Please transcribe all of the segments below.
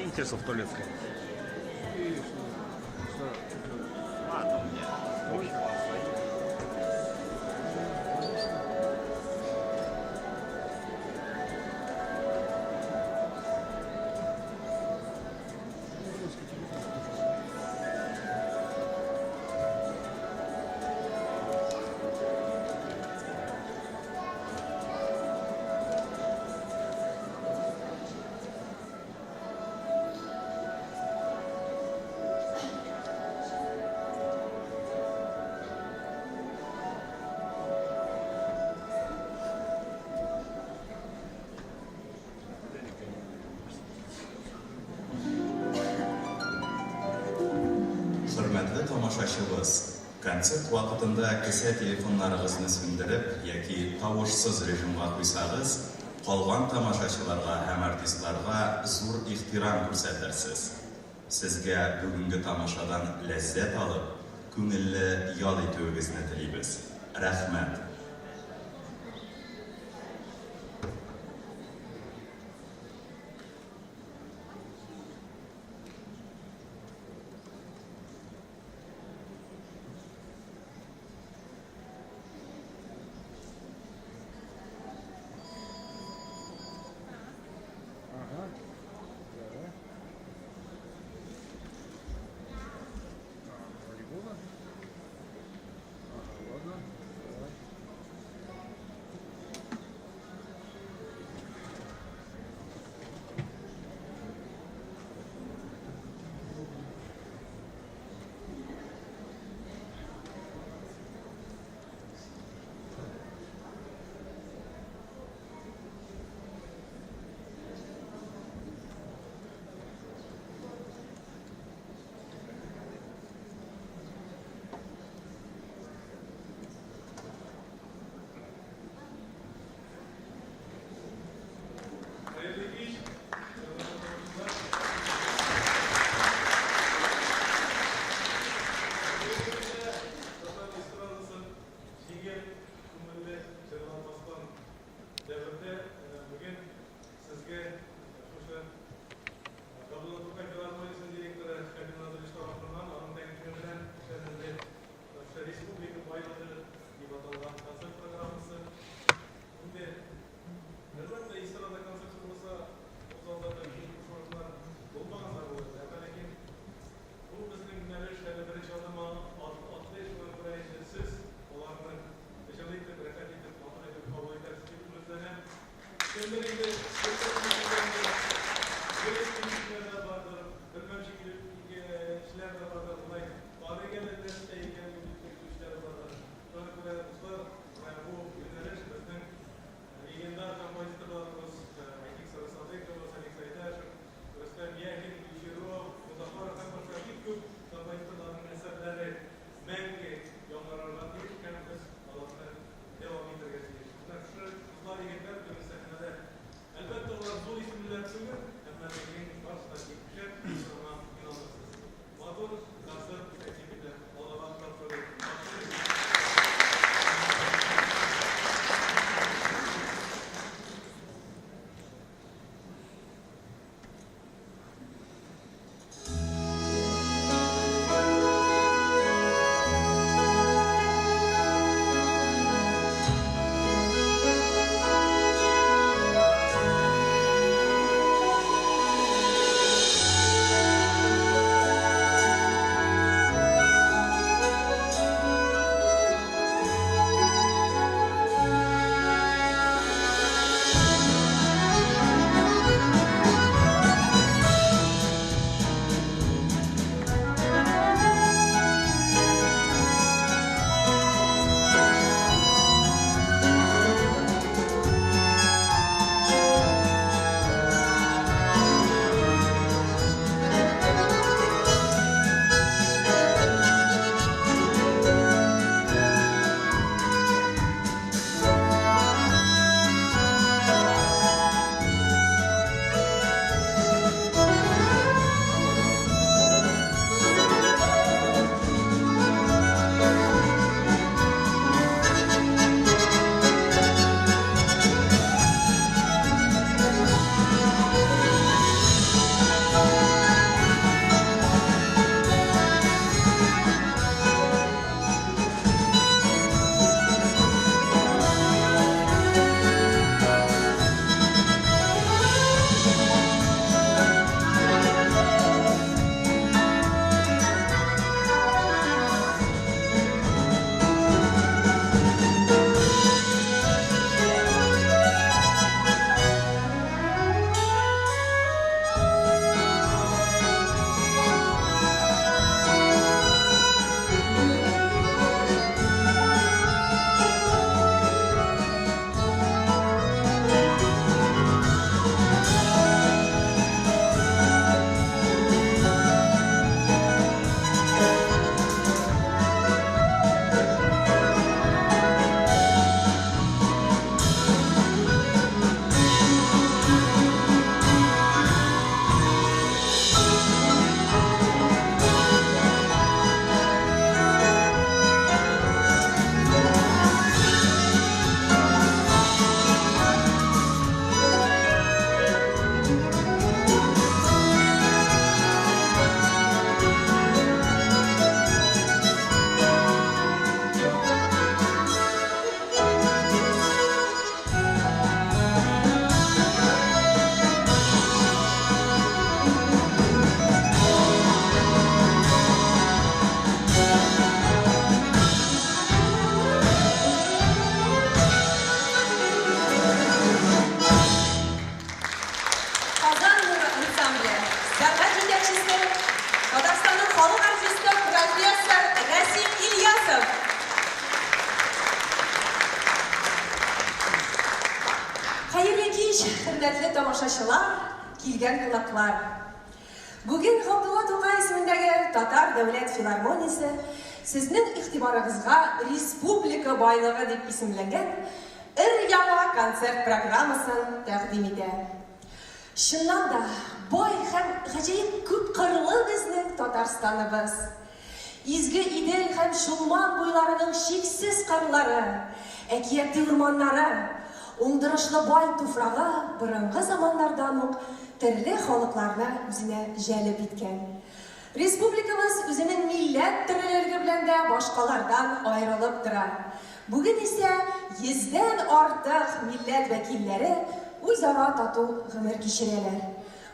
Интересов в Толецком. А, там у меня общий план свои. Хөрмәтле тамашачыбыз, концерт вакытында кесә телефоннарыгызны сүндереп яки тавышсыз режимга куйсагыз, калган тамашачыларга һәм артистларга зур ихтирам күрсәтерсез. Сезгә бүгенге тамашадан ләззәт алып, күңелле ял итүегезне телибез. Рәхмәт! Ага. Да. А, волейбола? Ага, ладно. Давай. Хәерле кич, хөрмәтле тамашачылар. Татар эстрадасын җиңел, күңелле җырлар баскан дәвердә бүген сезгә шушы Габдулла Тукай филармониясе директоры Хәбир Назырович тарафыннан, аның тәкъдиме белән эшләнелде шушы Республика байлыгы дип аталган концерт программасы. Инде, әлбәттә, эстрада концерты булса, ул залда бәлки буш урыннар булмаган да булыр. Әмма ләкин бу безнең юнәлеш әле беренче адым атлый, шуңа күрә инде сез аларны җылы итеп, рәхәт итеп, матур итеп кабул итәрсез дип өметләнәм. Кемдер инде килүчеләр дә бардыр, белмәүче килүчеләр дә бардыр, болай таныйк әле нәрсә икән бу дип тә килүчеләр бардыр. Шуңа күрә, дуслар, менә бу юнәлеш безнең легендар композиторларыбыз, әйтик, Сара Садыйкова, Салих Сәйдәшев, Рөстәм Яхин, Гөлчиров, Мозаффаров һәм башка бик күп композиторларның әсәрләре мәңге яңгырарга тиеш һәм без аларны дәвам итәргә тиеш. Менә шушы кызлар, егетләр бүген сәхнәдә. Әлбәттә, алар зур исемлеләр түгел, әмма ләкин барысы да бик шәп, сез аңа инанырсыз. Матур концерт тәкъдим итәм, аларга тапшырыйм. тамашачылар, килгән кунаклар! Бүген Габдулла Тукай исемендәге Татар дәүләт филармониясе сезнең игътибарыгызга Республика байлыгы дип исемләнгән өр-яңа концерт программасын тәкъдим итә. Чыннан да, бай һәм гаҗәеп күпкырлы безнең Татарстаныбыз. Изге Идел һәм Чулман буйларының чиксез кырлары, әкияти урманнары, уңдырышлы бай туфрагы борынгы заманнардан ук терле халыкларны үзенә җәлеп иткән. Республикабыз үзенең милләт төрлелеге белән дә башкалардан аерылып тора. Бүген исә йөздән артык милләт вәкилләре үзара тату гомер кичерәләр.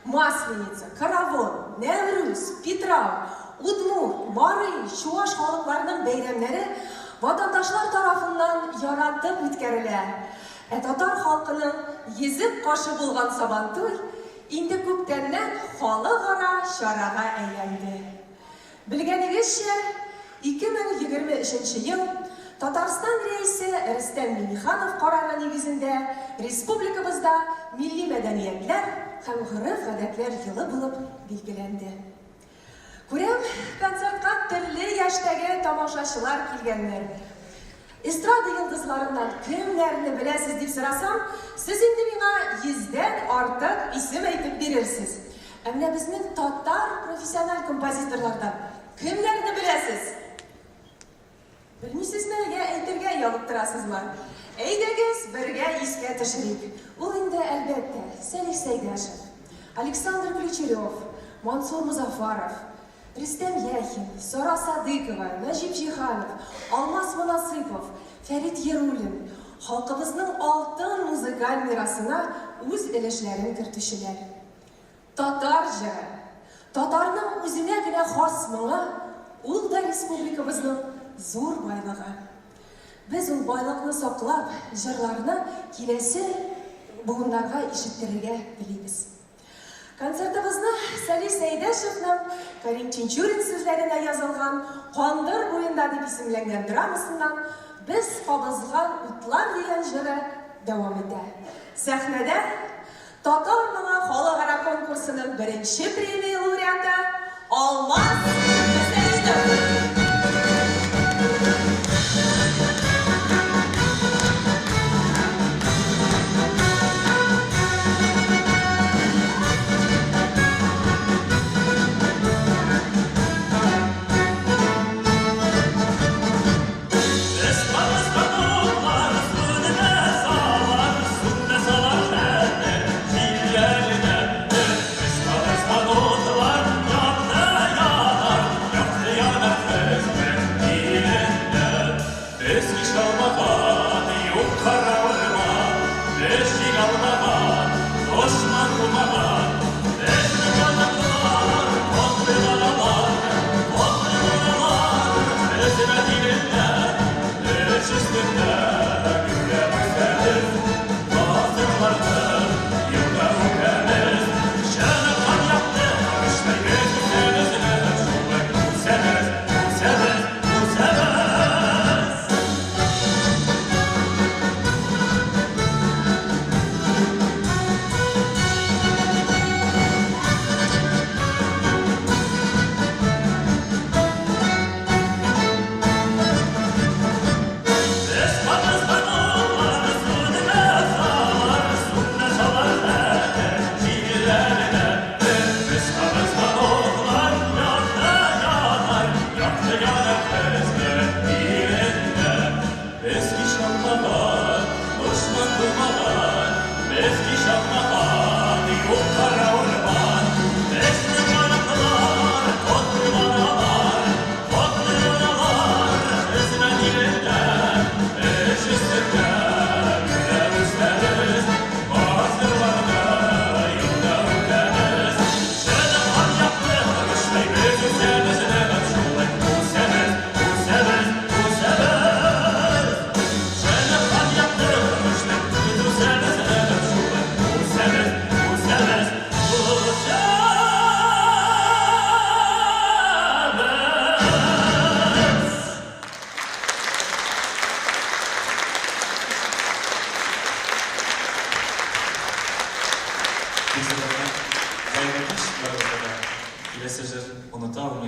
Масленица, Каравон, Нәүрүз, Питрау, удмурт, мари, чуаш халыкларының бәйрәмнәре ватандашлар тарафыннан яратып үткәрелә. Ә татар халкының йөзек кашы булган Сабантуй инде күптәннән халыкара чарага әйләнде. Белгәнегезчә, 2023 нче ел Татарстан Рәисе Рөстәм Миңнеханов карары нигезендә республикабызда Милли мәдәниятләр һәм гореф-гадәтләр елы булып билгеләнде. Күрәм, концертка төрле яшьтәге тамашачылар килгәннәр. Эстрада йолдызларыннан кемнәрне беләсез дип сорасам, сез инде миңа йөздән артык исем әйтеп бирерсез. Ә менә безнең татар профессиональ композиторлардан кемнәрне беләсез? Белмисезме, я әйтергә оялып торасызмы? Әйдәгез, бергә искә төшерик. Ул инде, әлбәттә, Сәлих Сәйдәшев, Александр Ключерев, Мансур Мозафаров, Рөстәм Яхин, Сара Садыйкова, Нәҗип Җиһанов, Алмаз Монасыйпов, Фәрит Яруллин, халкыбызның алтын музыкаль мирасына үз өлешләрен кертүчеләр. Татар җыры, татарның үзенә генә хас моңы, ул да республикабызның зур байлыгы. Без ул байлыкны саклап, җырларны киләсе буыннарга ишеттерергә телибез. Концертыбызны Сәлих Сәйдәшевның Кәрим Тинчурин сүзләренә язылган Кандыр буенда дип исемләнгән драмасыннан Без кабызган утлар дигән җыры дәвам итә. Сәхнәдә Татар моңы халыкара конкурсының беренче премия лауреаты Алмаз Хөсәенов.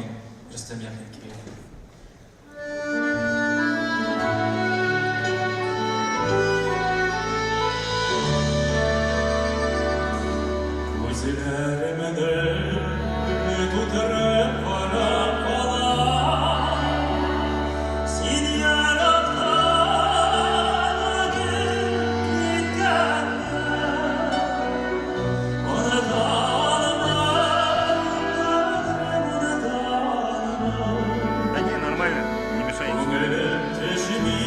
алмый Рөстәм Яхин көе. Күзләремне тутырып карап калам, Син яраткан гөл киткәнне. Оныта алмам, бәгърем, оныта алмам. Да не, нормально, не мешайте. Күңелем төшми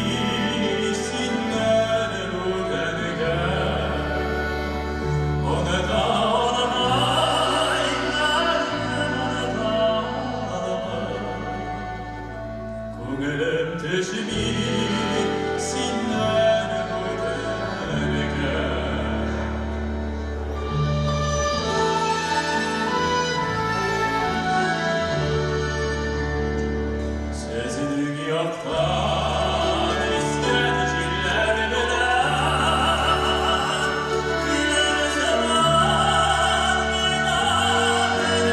синнән бүтәнгә. Оныта алмам, бәгърем, оныта алмам. Күңелем төшми синнән бүтәнгә. Сезнең яктан искән җилләр белән килер заман миңа бер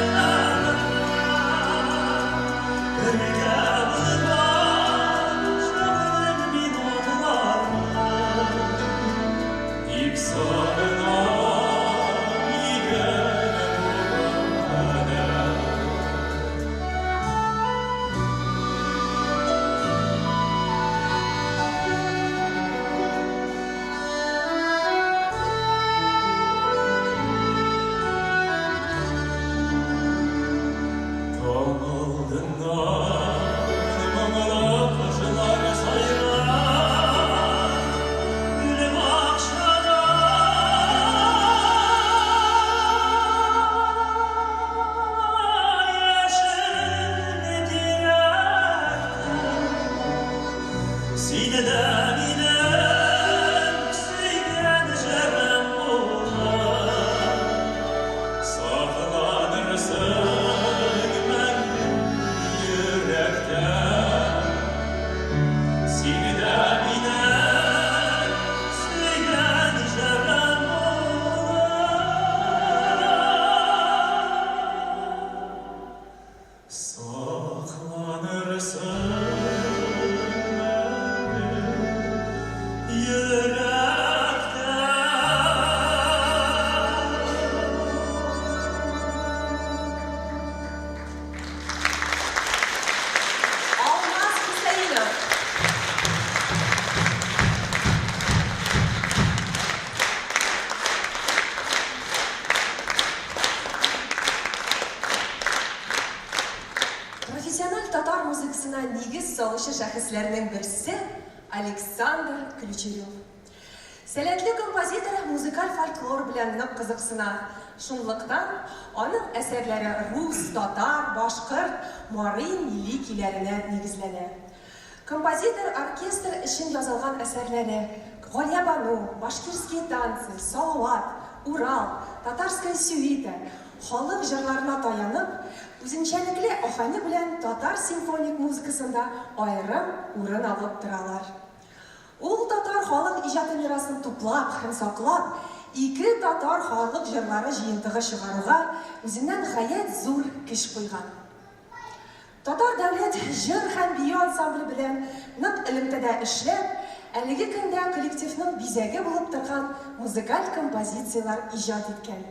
Бергә булган шагыйрь минутларны Тик сагынам икән бу кадәр. Таң алдыннан моңлы кошлар сайрар, Гөл бакчада яшел тирәктә Син дә минем сөйгән җырым булыр. Сакланырсың мәңге йөрәктә. Син дә минем сөйгән җырым булыр. Сакланырсың мәңге йөрәктә. Алмаз Хөсәенов. Профессиональ татар музыкасына нигез салучы шәхесләрнең берсе Александр Ключерев. Сәләтле композитор музыкаль фольклор белән нык кызыксына. Шунлыктан аның әсәрләре рус, татар, башкорт, мари милли көйләренә нигезләнә. Композитор оркестр өчен язылган әсәрләре Галиябану, Башкирские танцы, Салават, Урал, Татарская сюита халык җырларына таянып, үзенчәлекле аһәңе белән татар симфоник музыкасында аерым урын алып торалар. Ул татар халык иҗаты мирасын туплап һәм саклап, ике татар халык җырлары җыентыгы чыгаруга үзеннән гаять зур көч куйган. Татар дәүләт җыр һәм бию ансамбле белән нык элемтәдә эшләп, әлеге көндә коллективның бизәге булып торган музыкаль композицияләр иҗат иткән.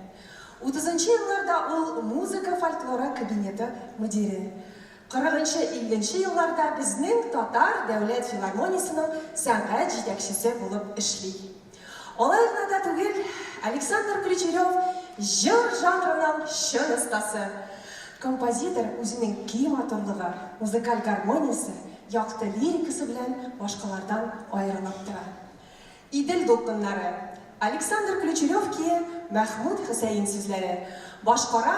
30 елларда ул музыка фольклоры кабинеты мөдире. 40-50 елларда безнең Татар дәүләт филармониясенең сәнгать җитәкчесе булып эшли. Алай гына да түгел, Александр Ключерев җыр жанрының чын остасы. Композитор үзенең көй матурлыгы, музыкаль гармониясе, якты лирикасы белән башкалардан аерылып тора. Идел дулкыннары. Александр Ключерев көе, Мәхмүт Хөсәен сүзләре. Башкара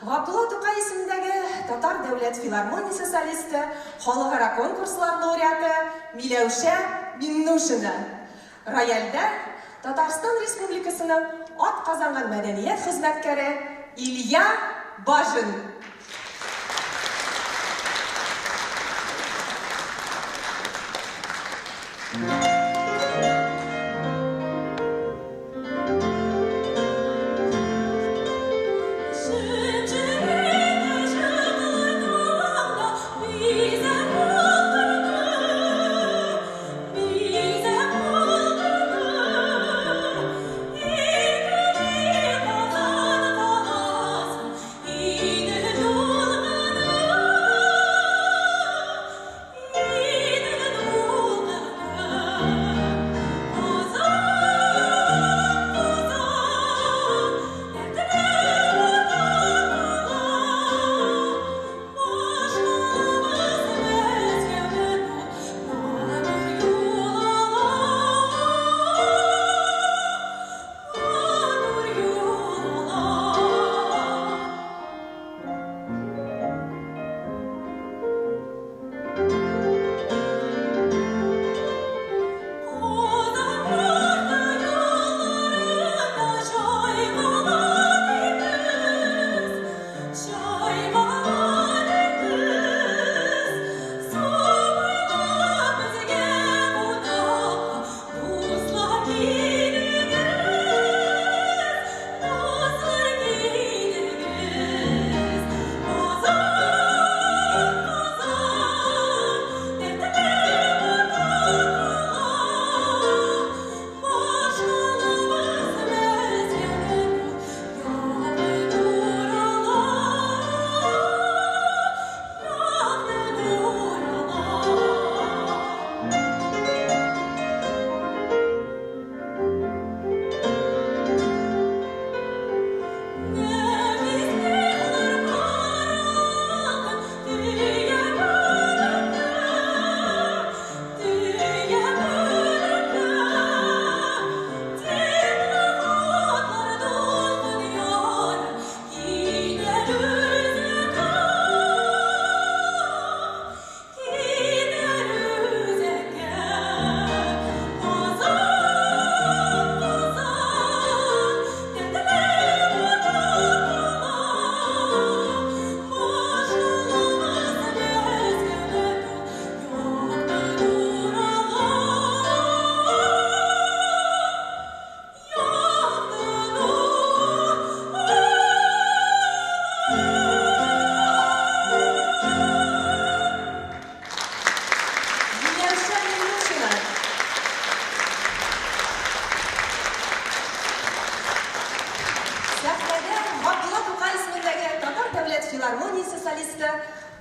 Габдулла Тукай исемендәге Татар дәүләт филармониясе солисты, халыкара конкурслар лауреаты Миләүшә Миннушина. Рояльдә Татарстан Республикасының атказанган мәдәният хезмәткәре Илья Бажин.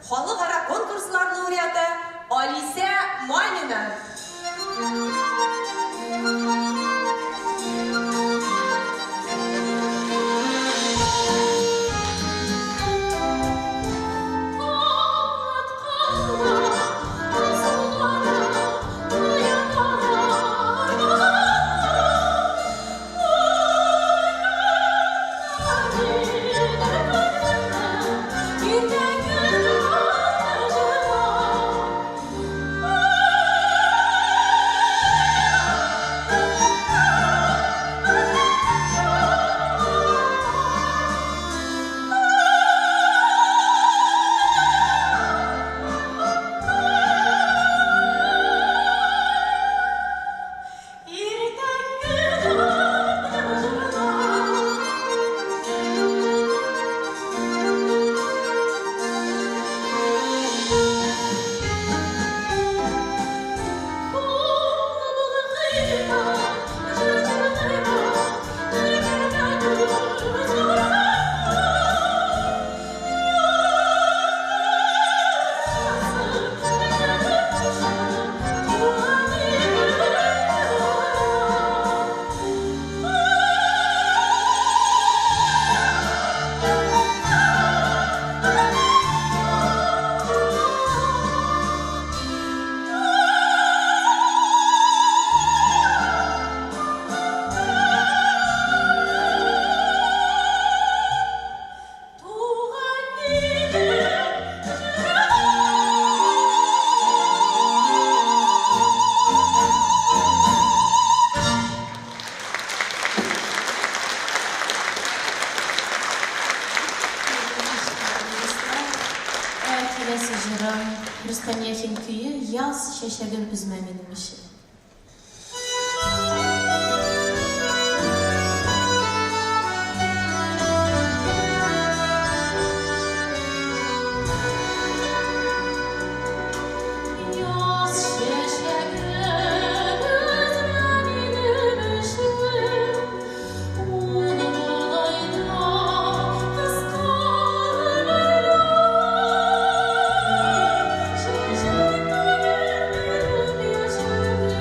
Халыкара конкурслар лауреаты Алисә Мамина. Ә киләсе җырым Рөстәм Яхин көе Яз чәчәген өзмә минем өчен. Яз чәчәген өзмә минем өчен, Ул болай да кыска гомерле. Чәчәк түгел минем яшемне.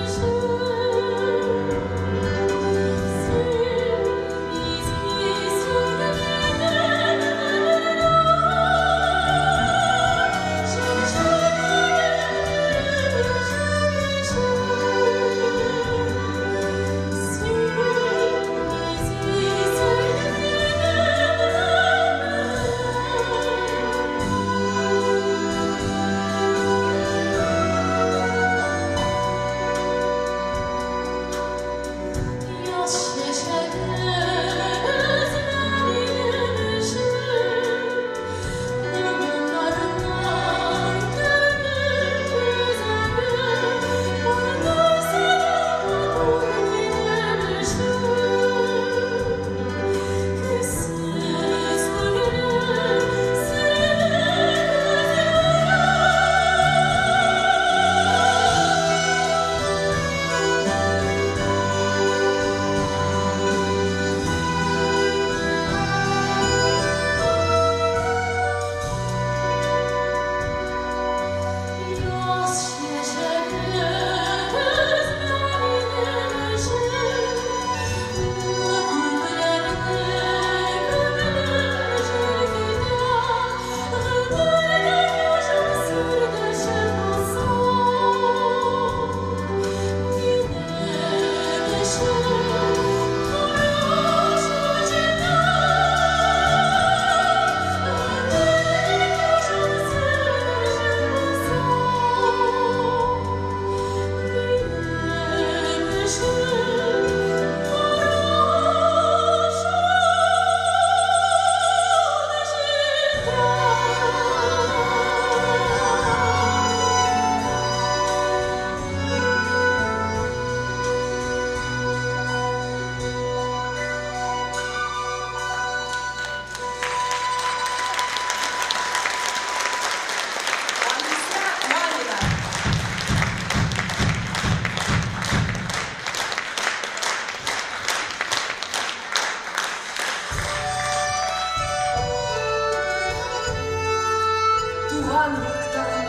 Туган яктан,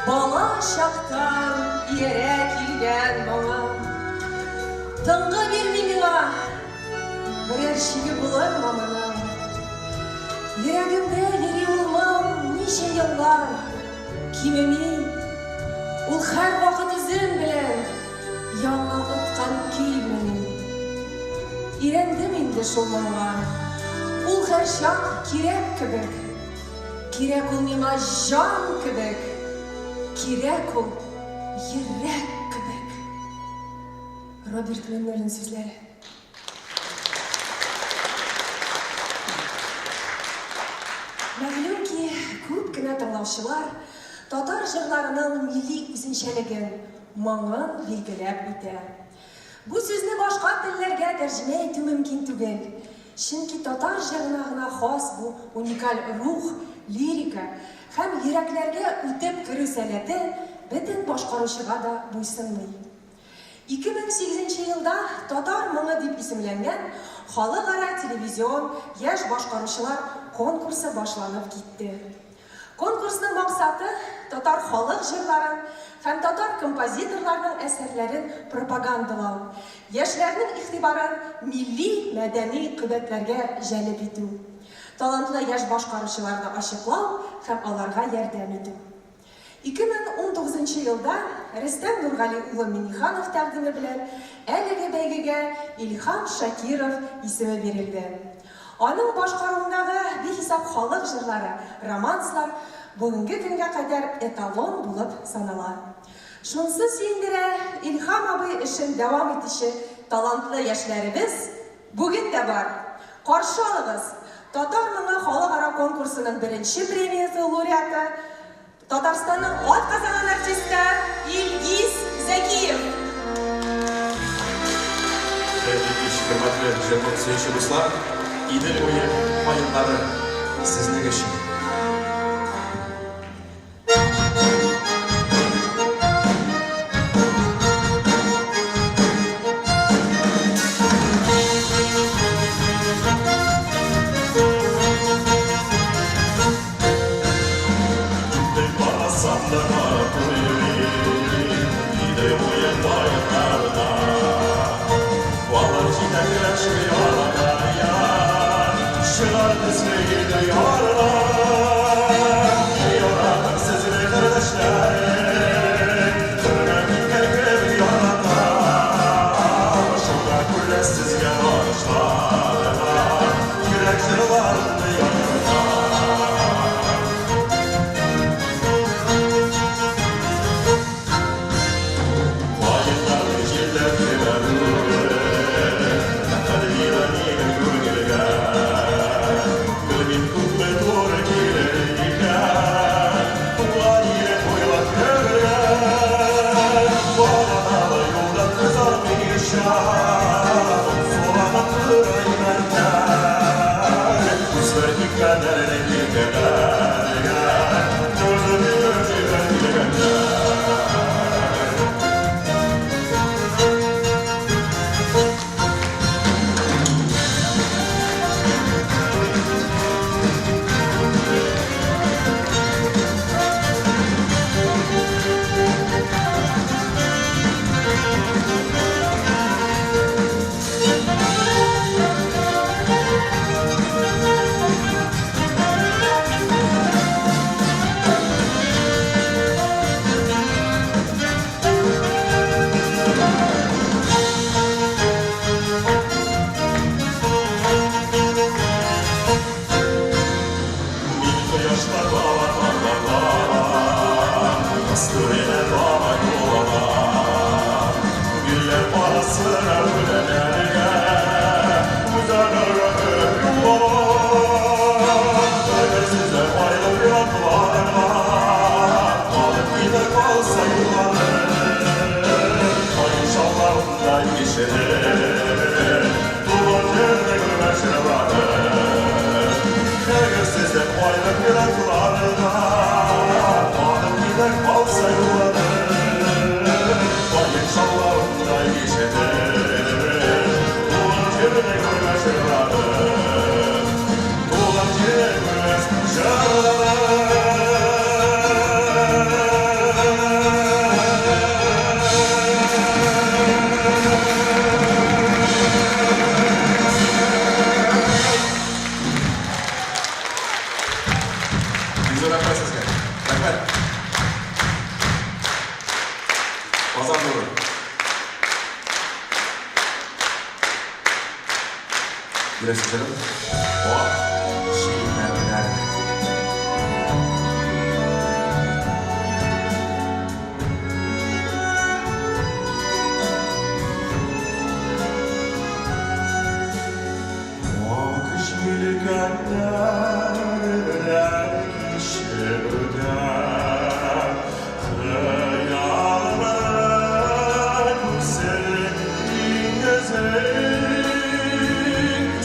бала чактан иярә килгән моңым. Тынгы бирми миңа, берәр чиге булырмы моның? Йөрәгемдә йөри ул моң ничә еллар, кимеми. Ул һәрвакыт үзем белән яңа откан көймени? Өйрәндем инде шул моңга. Ул һәрчак кирәк кебек. Кирәк ул миңа җан кебек. Кирәк ул йөрәк кебек. Роберт Миңнуллин сүзләре. Мәгълүм ки, күп кенә тыңлаучылар татар җырларының милли үзенчәлеген, моңын билгеләп үтә. Бу сүзне башка телләргә тәрҗемә итү мөмкин түгел, чөнки татар җырына гына хас бу уникаль рух, лирика һәм йөрәкләргә үтеп керү сәләте бөтен башкаручыга да буйсынмый. 2008 нче елда Татар моңы дип исемләнгән халыкара телевизион яшь башкаручылар конкурсы башланып китте. Конкурсның максаты, татар халык җырларын һәм татар композиторларының әсәрләрен пропагандалау, яшьләрнең игътибарын милли-мәдәни кыйбәтләргә җәлеп итү, талантлы яшь башкаручыларны ачыклау һәм аларга ярдәм итү. 2019 нчы елда Рөстәм Нургали улы Миңнеханов тәкъдиме белән әлеге бәйгегә Илһам Шакиров исеме бирелде. Аның башкаруындагы бихисап халык җырлары, романслар бүгенге көнгә кадәр эталон булып санала. Шунсы сөендерә, Илһам абый эшен дәвам итүче талантлы яшьләребез бүген дә бар. Каршы алыгыз, Татар моңы халыкара конкурсының беренче премиясе лауреаты, Татарстанның атказанган артисты Илгиз Зәкиев! Хәерле кич, хөрмәтле җыр-моң сөюче дуслар! Идел буе каеннары сезнең өчен! Рәхмәт. Казан нуры. Киләсе җырым. Ак җилкәннәр. Ак җилкәннәр белән кичеп үтә Хыялымның күксел диңгезе.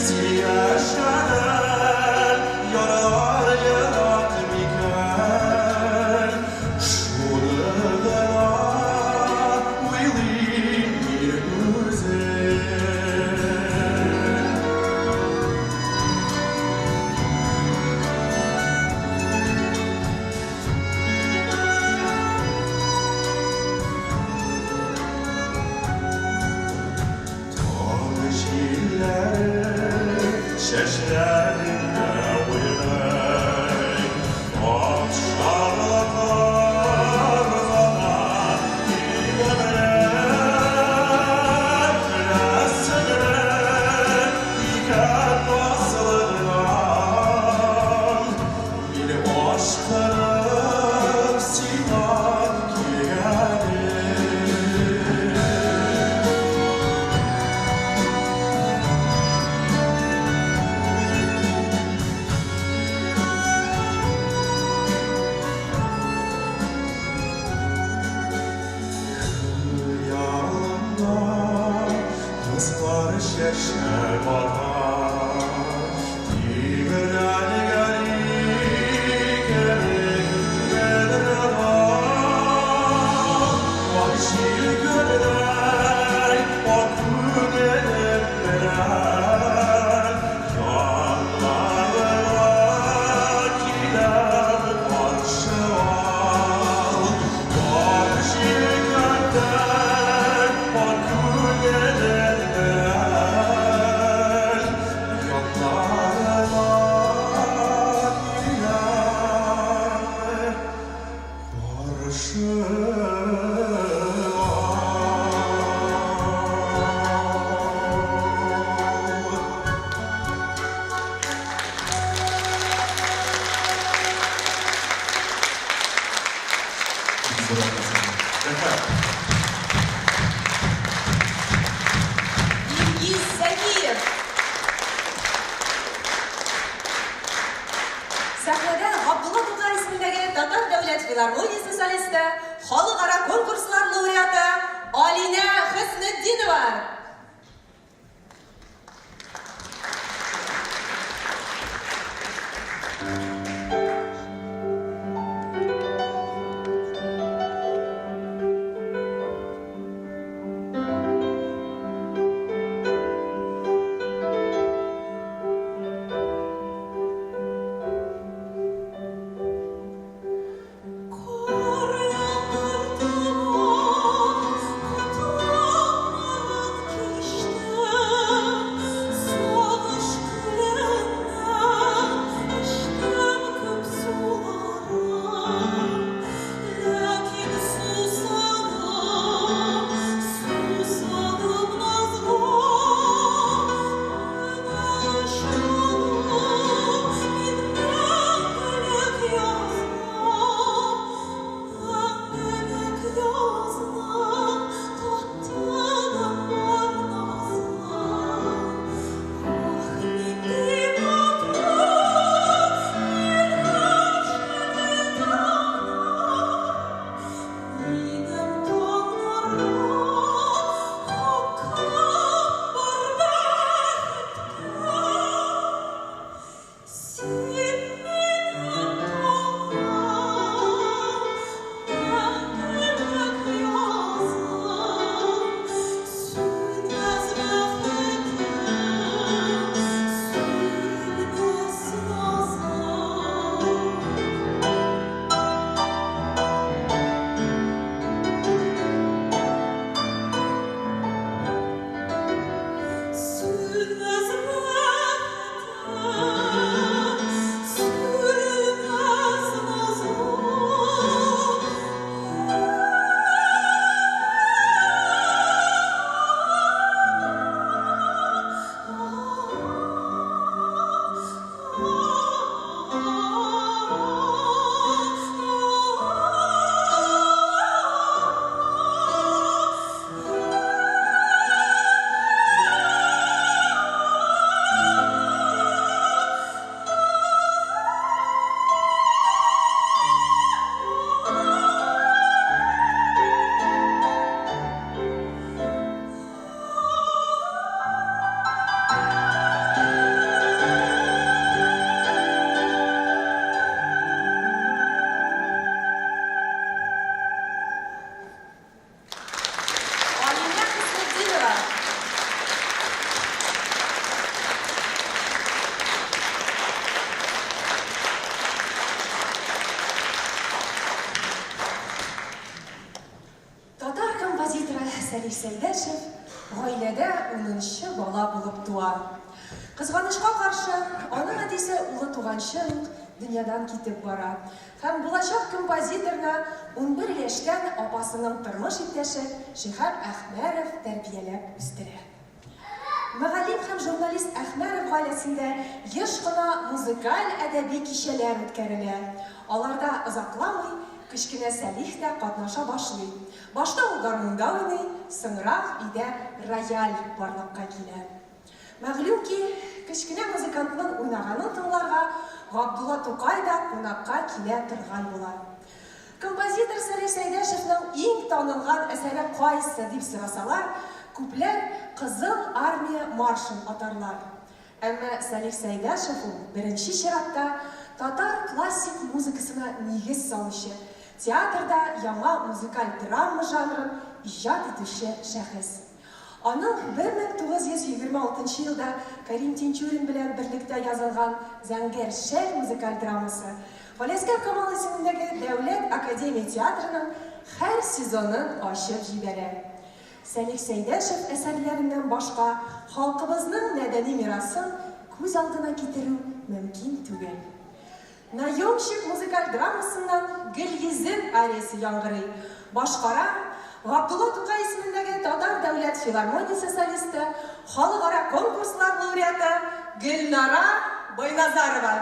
Син яшәгән ярлар ерак микән? Шуны гына уйлыйм мин үзем. Таң җилләре чәчләреңдә уйный, Ак шарлаклар гына килгәнлек. Беләсеңме икән асылыңнан, Мин ашкынып сиңа килгәнем. Хыялымда кызлар чәчәк ата, Тибрәнгән кебек бәдрәгә. Ак җилкәннәр, ак күңелем белән Яннарыңа киләм каршы ал. Ак җилкәннәр, ак күңелем белән Яннарыңа киләм каршы ал. Рәхмәт. Илгиз Зәкиев. Сәхнәдә Габдулла Тукай исемендәге Татар дәүләт филармониясе солисты, халыкара конкурслар лауреаты Алинә Хөснетдинова. Кар яңгыр тама, котлап Сәлих Сәйдәшев гаиләдә унынчы бала булып туа. Кызганычка каршы, аның әтисе улы туганчы ук дөньядан китеп бара. Һәм булачак композиторны 11 яшьтән апасының тормыш иптәше Шиһап Әхмәров тәрбияләп үстерә. Мөгаллим һәм журналист Әхмәров гаиләсендә еш кына музыкаль-әдәби кичәләр үткәрелә. Аларда озакламый кечкенә Сәлих тә катнаша башлый. Башта ул гармунда уйный, соңрак өйдә рояль барлыкка килә. Мәгълүм ки, кечкенә музыкантның уйнаганын тыңларга Габдулла Тукай да кунакка килә торган була. Композитор Сәлих Сәйдәшевның иң танылган әсәре кайсы, дип сорасалар, күпләр Кызыл Армия маршын атарлар. Әмма Сәлих Сәйдәшев ул, беренче чиратта, татар классик музыкасына нигез салучы, театрда яңа музыкаль драма жанрын иҗат итүче шәхес. Аның 1926 елда Кәрим Тинчурин белән берлектә язылган Зәңгәр шәл музыкаль драмасы Галиәсгар Камал исемендәге Дәүләт академия театрының һәр сезонын ачып җибәрә. Сәлих Сәйдәшев әсәрләреннән башка халкыбызның мәдәни мирасын күз алдына китерү мөмкин түгел. Наемщик музыкаль драмасыннан Гөлйөзем ариясе яңгырый. Башкара, Габдулла Тукай исемендәге Татар дәүләт филармониясе солисты, халыкара конкурслар лауреаты Гөлнара Байназарова.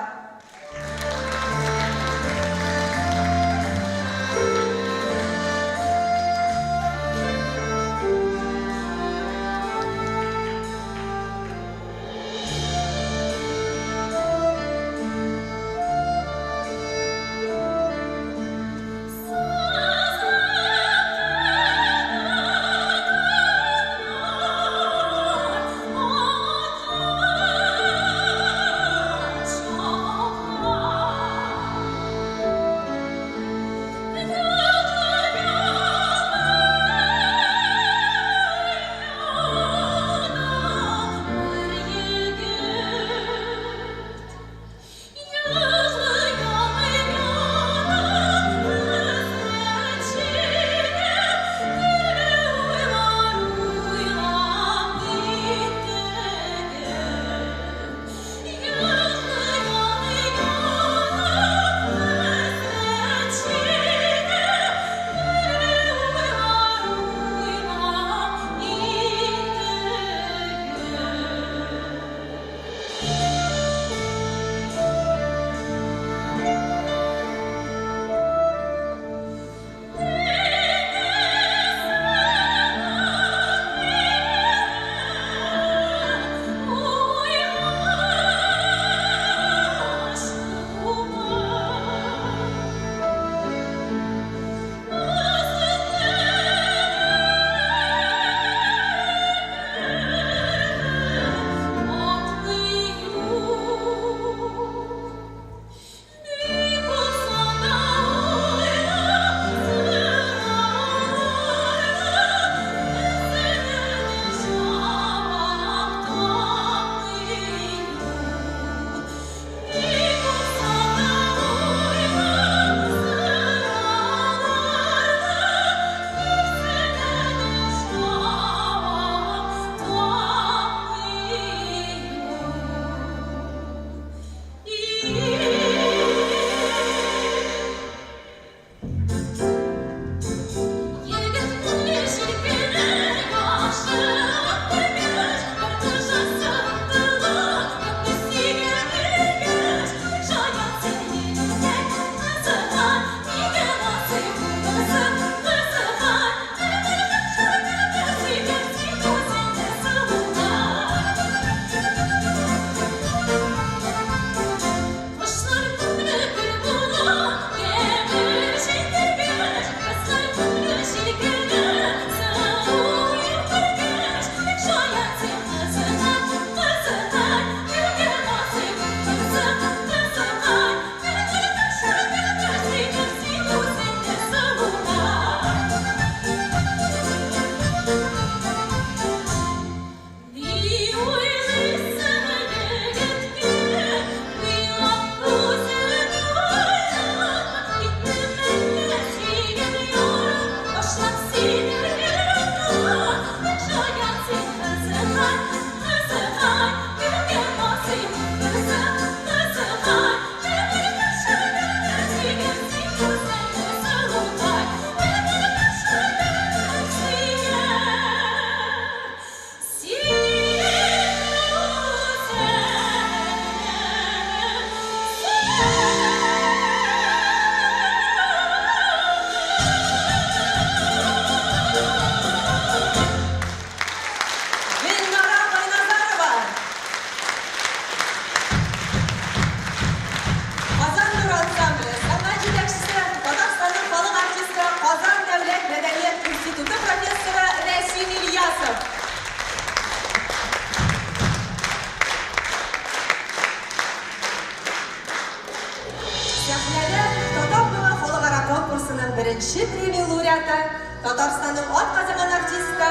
Беренче премия лауреаты, Татарстанның атказанган артисты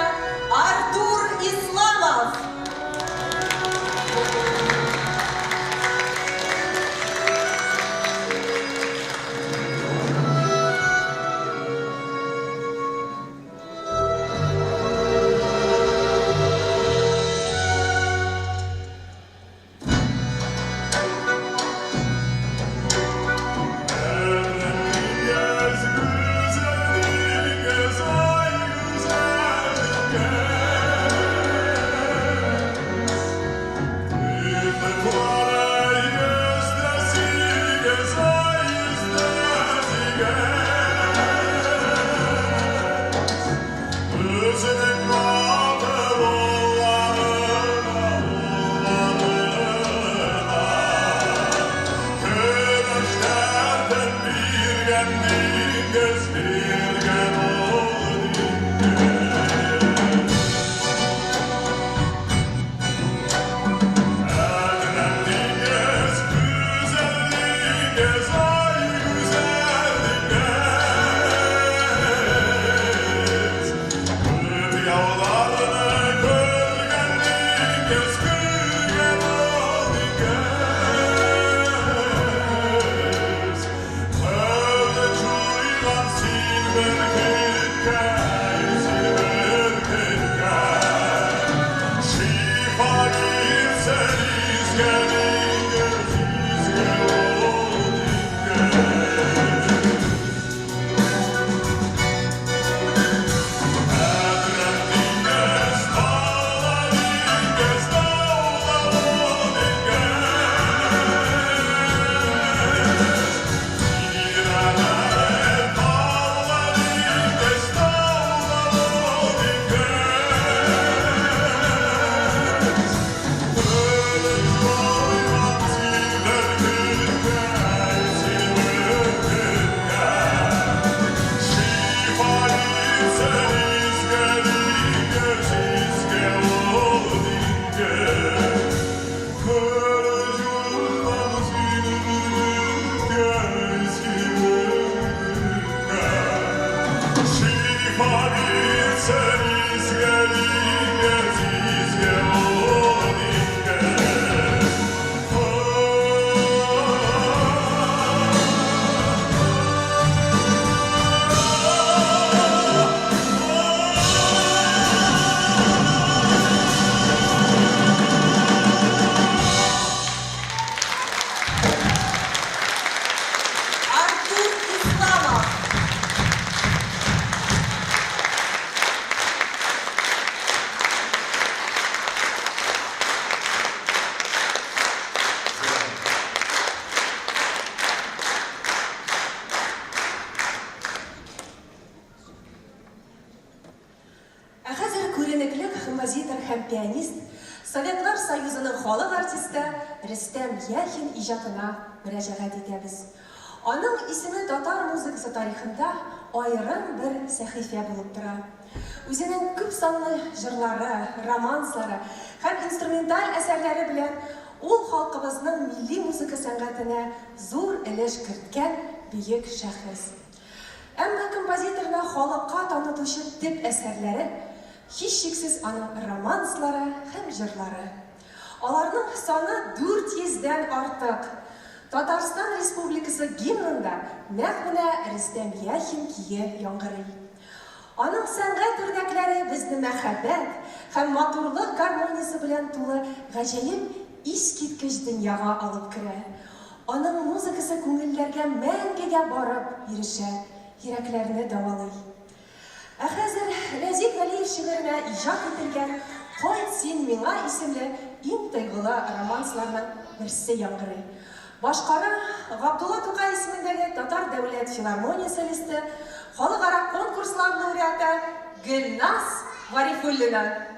Артур Исламов. Артур Исламов. Ә хәзер күренекле композитор һәм пианист, Советлар Союзының халык артисты Рөстәм Яхин иҗатына мөрәҗәгать итәбез. Аның исеме татар музыкасы тарихында аерым бер сәхифә булып тора. Үзенең күп санлы җырлары, романслары һәм инструменталь әсәрләре белән ул халкыбызның милли музыка сәнгатенә зур өлеш керткән бөек шәхес. Әмма композиторны халыкка танытучы төп әсәрләре, һичшиксез аның романслары һәм җырлары. Аларның саны 400 дән артык. Татарстан Республикасы гимнында нәкъ менә Рөстәм Яхин көе яңгырый. Аның сәнгать үрнәкләре безне мәхәббәт һәм матурлык гармониясе белән тулы гаҗәеп искиткеч дөньяга алып керә. Аның музыкасы күңелләргә мәңгегә барып ирешә, йөрәкләрне дәвалый. Ә хәзер Рәзик Галиев шигыренә иҗат ителгән Кайт син миңа исемле иң тойгылы романсларның берсе яңгырый. Башкара Габдулла Тукай исемендәге Татар дәүләт филармония солисты, халыкара конкурслар лауреаты Гөлназ Гарифуллина. Өмет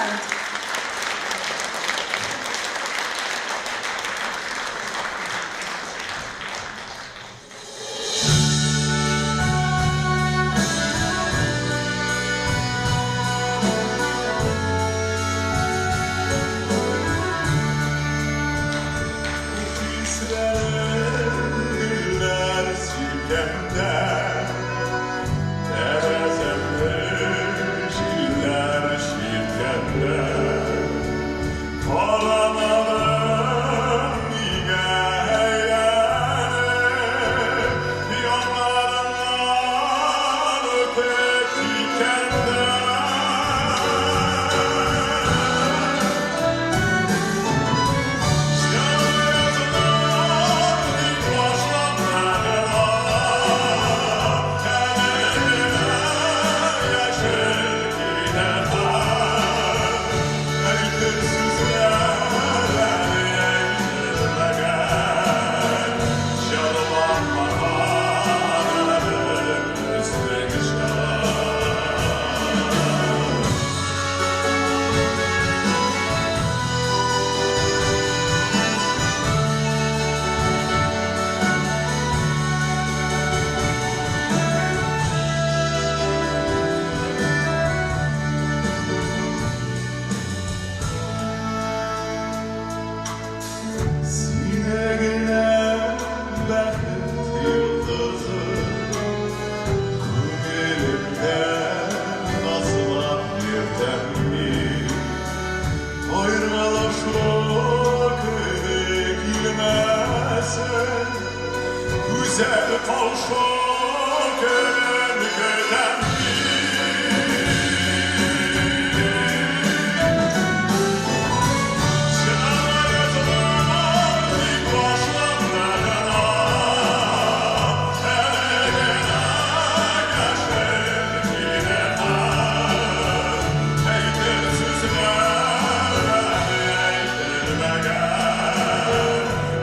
поздравить.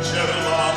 Çırlanma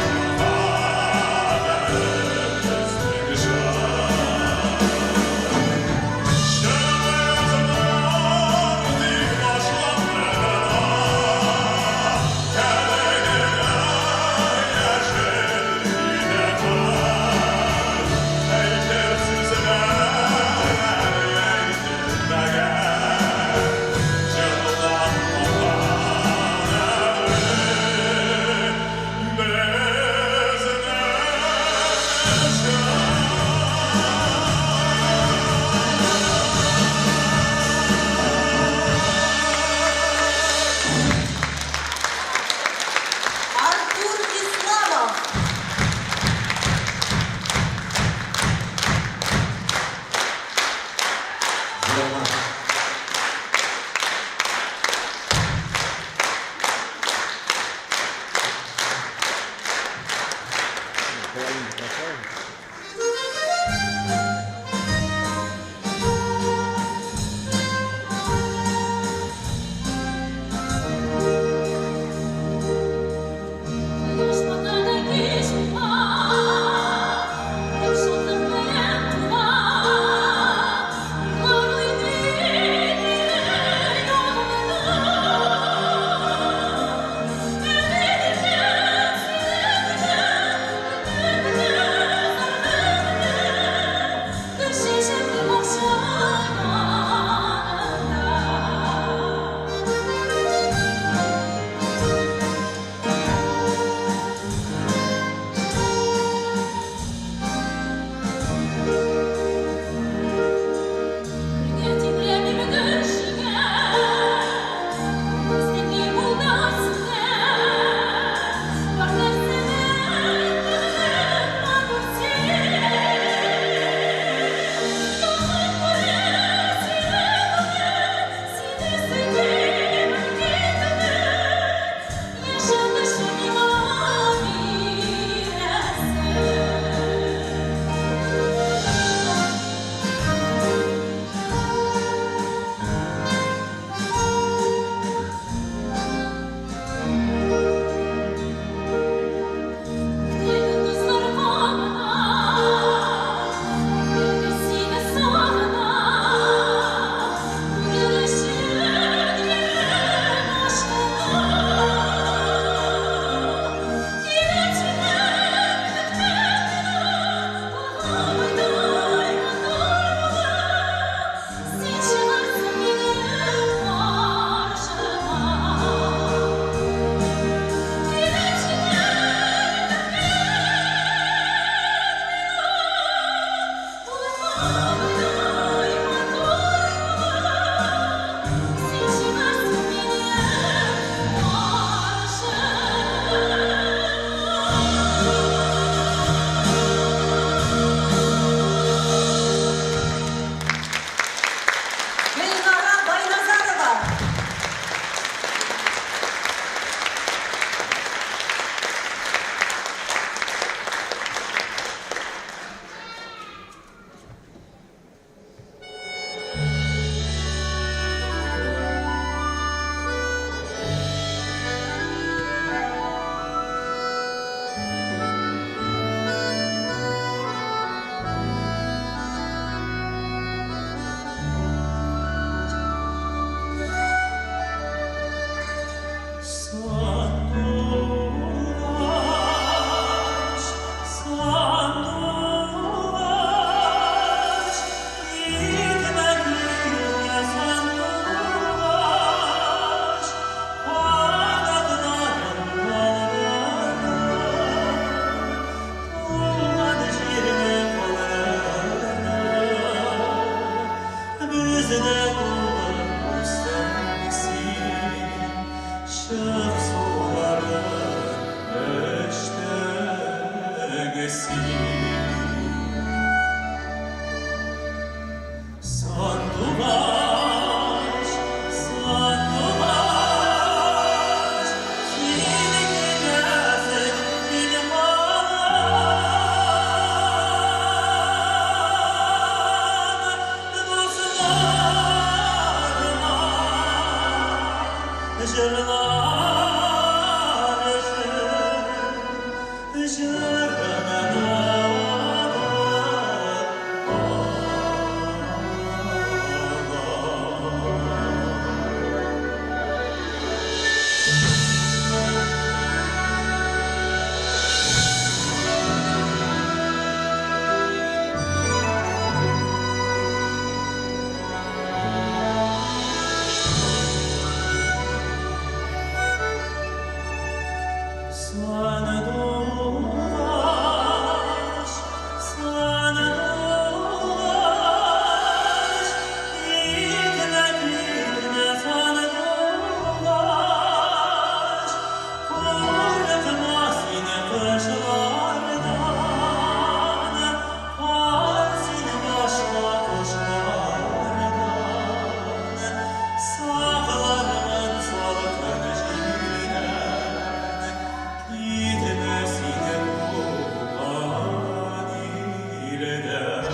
Җырлар өчен җырымны Сандугач, сандугач, китмә, китмә, сандугач, курыкма син кошлардан, кал син башка кошлардан, саклармын салкын җилдән, китмә син туган илдән.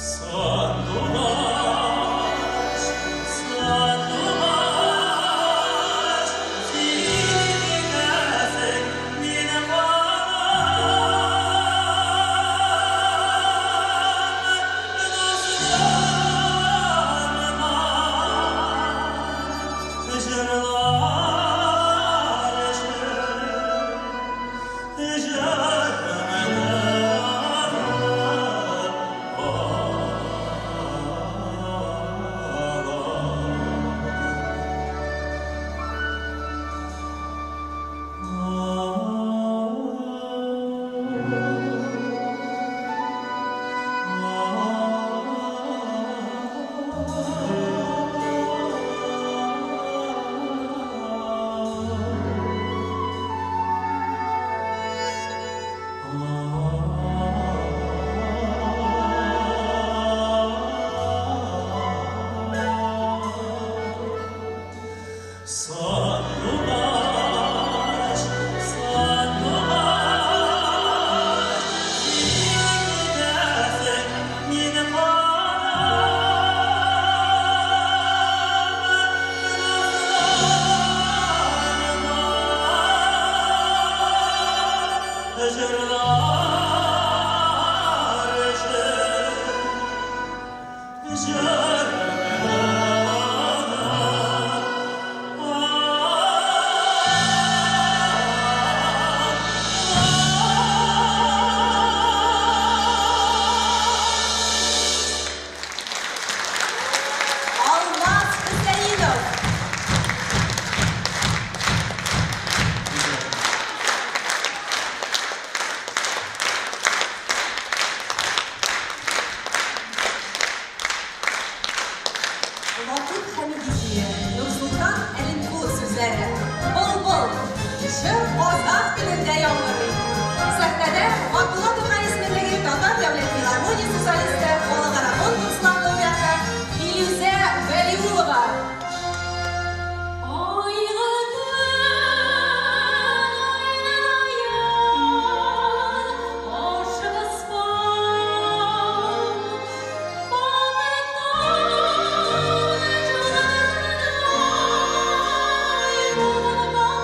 Сандугач, сандугач, син китәсең, мин калам, дусларыма җырлар өчен җырымны Сандугач, сандугач, син китәсең, мин калам, дусларыма җырлар өчен җырымны Алмаз Хөсәенов. Латыйп Хәмиди көе, Нурсултан Әлимкулов сүзләре. Былбыл. Җыр казах телендә яңгырый. Сәхнәдә Габдулла Тукай исемендәге Татар дәүләт филармониясе солисты, халыкара конкурслар лауреаты Илүзә Вәлиуллова. Айлы төн, айлы аяз, ачык аспан. Бакыттан җанымны ай булган.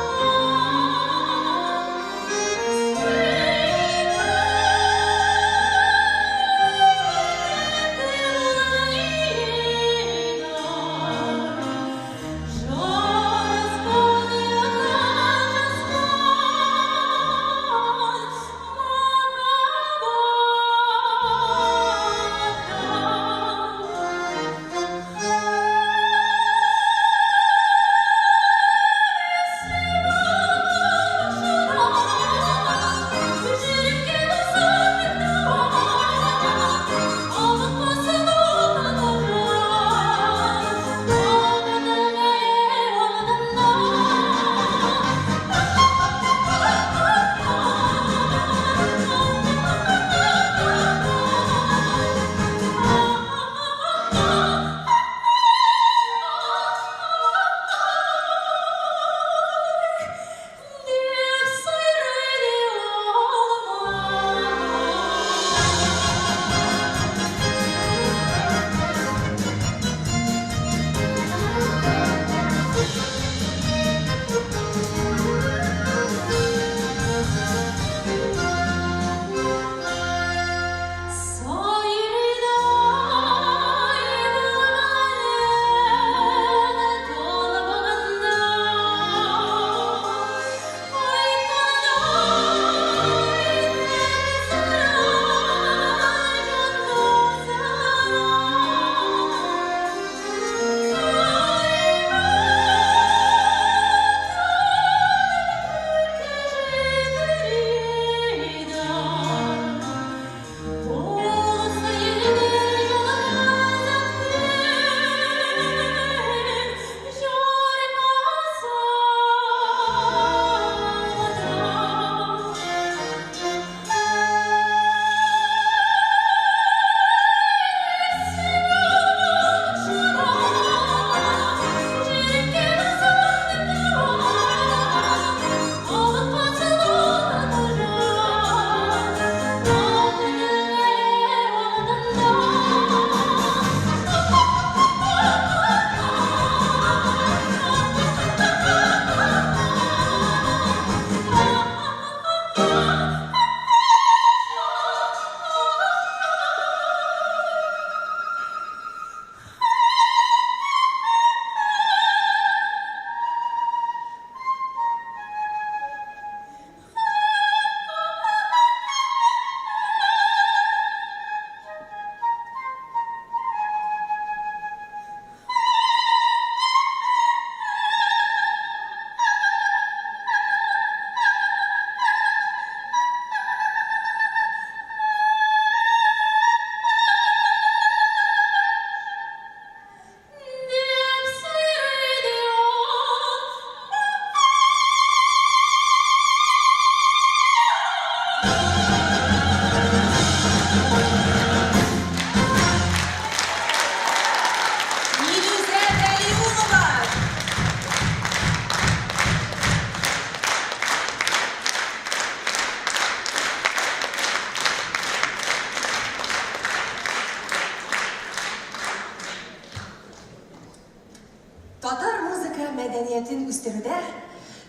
мәдәниятен үстерүдә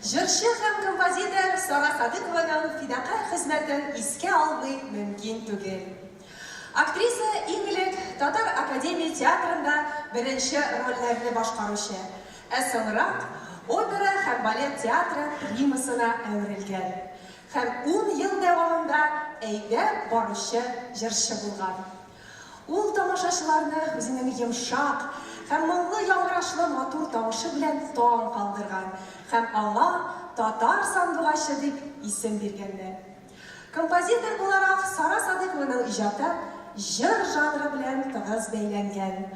җырчы һәм композитор Сара Садыкованың фидакарь хезмәтен искә алмый мөмкин түгел. Актриса иң элек Татар академия театрында беренче рольләрне башкаручы, ә соңрак опера һәм балет театры примасына әверелгән һәм ун ел дәвамында әйдәп баручы җырчы булган. Ул тамашачыларны үзенең йомшак һәм моңлы яңгырашлы матур тавышы белән таң калдырган һәм аңа Татар сандугачы дип исем биргәннәр. Композитор буларак Сара Садыкованың иҗаты җыр жанры белән тыгыз бәйләнгән.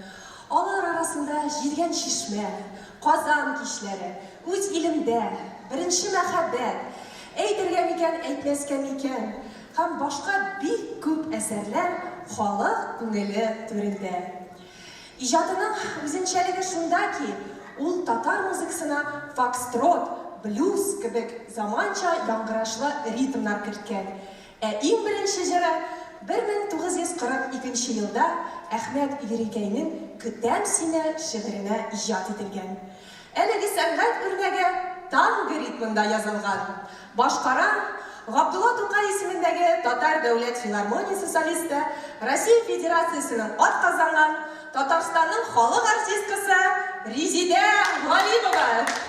Алар арасында Җилгән чишмә, Казан кичләре, Үз илемдә, Беренче мәхәббәт, Әйтергә микән, әйтмәскә микән һәм башка бик күп әсәрләр халык күңеле түрендә. Иҗатының үзенчәлеге шунда ки, ул татар музыкасына фокстрот, блюз кебек заманча яңгырашлы ритмнар керткән. Ә иң беренче җыры 1942 нче елда Әхмәт Ерикәйнең Көтәм сине шигыренә иҗат ителгән. Әлеге сәнгать үрнәге танго ритмында язылган. Башкара, Габдулла Тукай исемендәге Татар дәүләт филармониясе солисты, Россия Федерациясенең атказанган, Татарстанның халык артисткасы Резидә Галимова.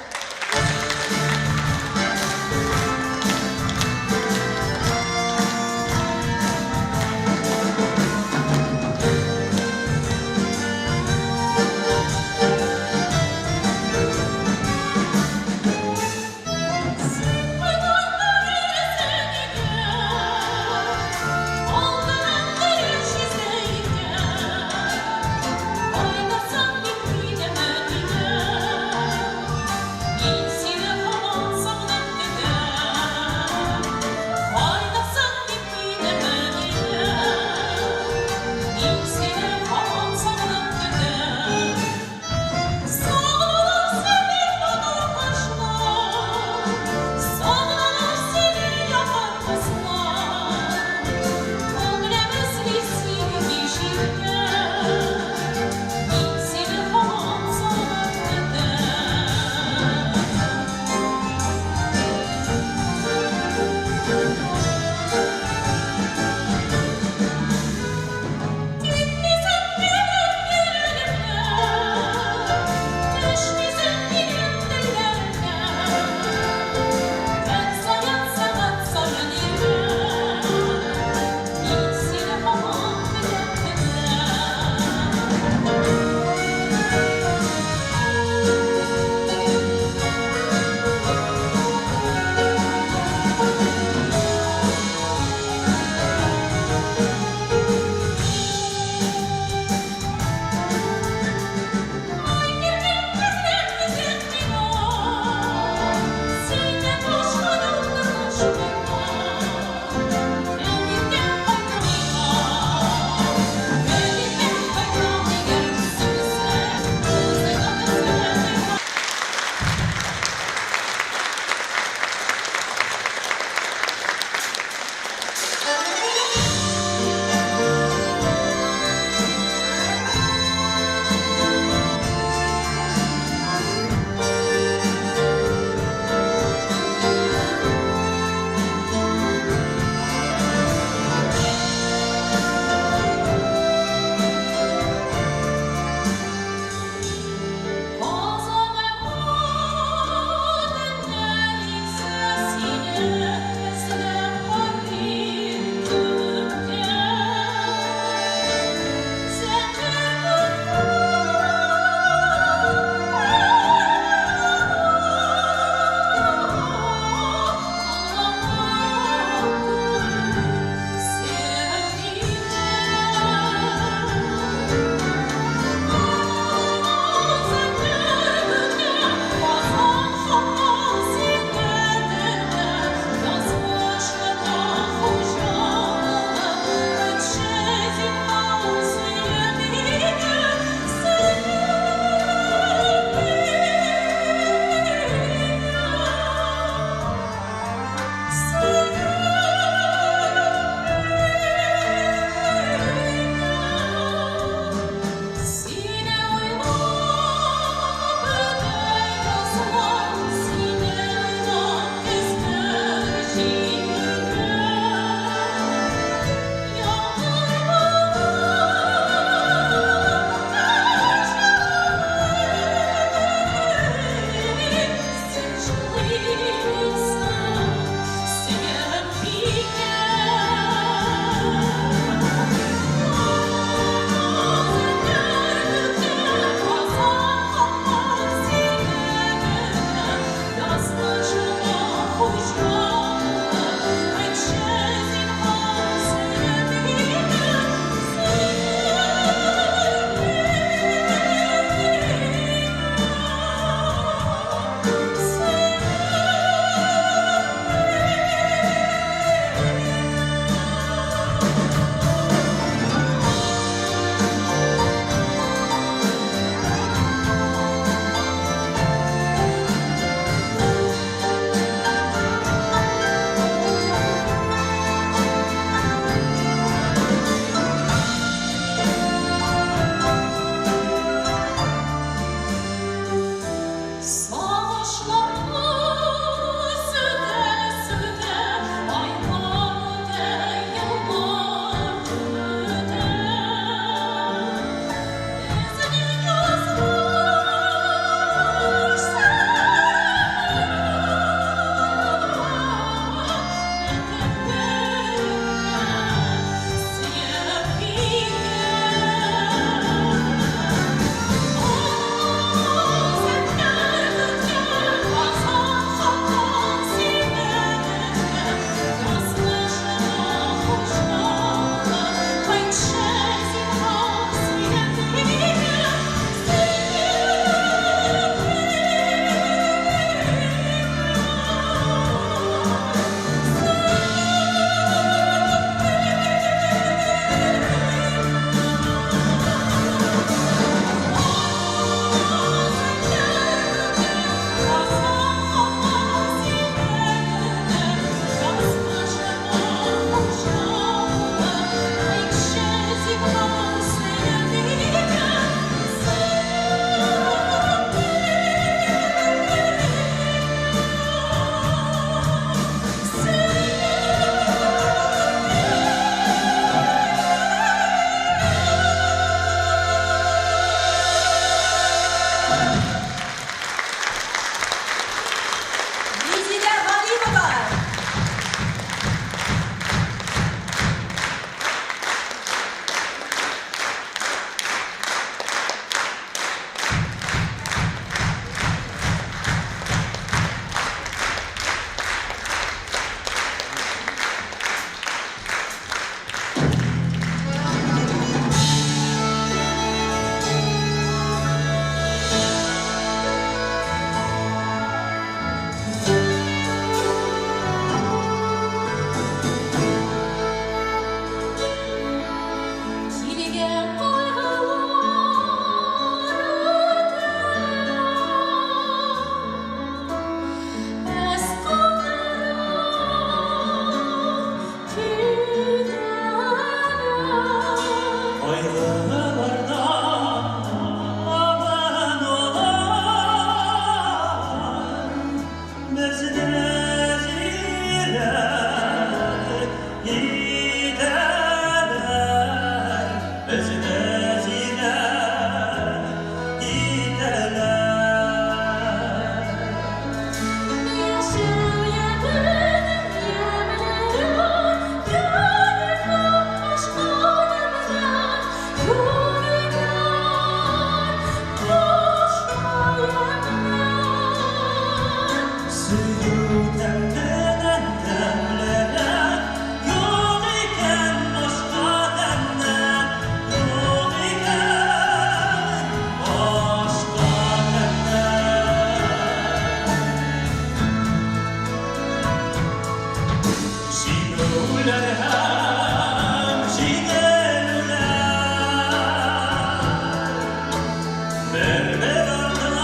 Бер-бер артлы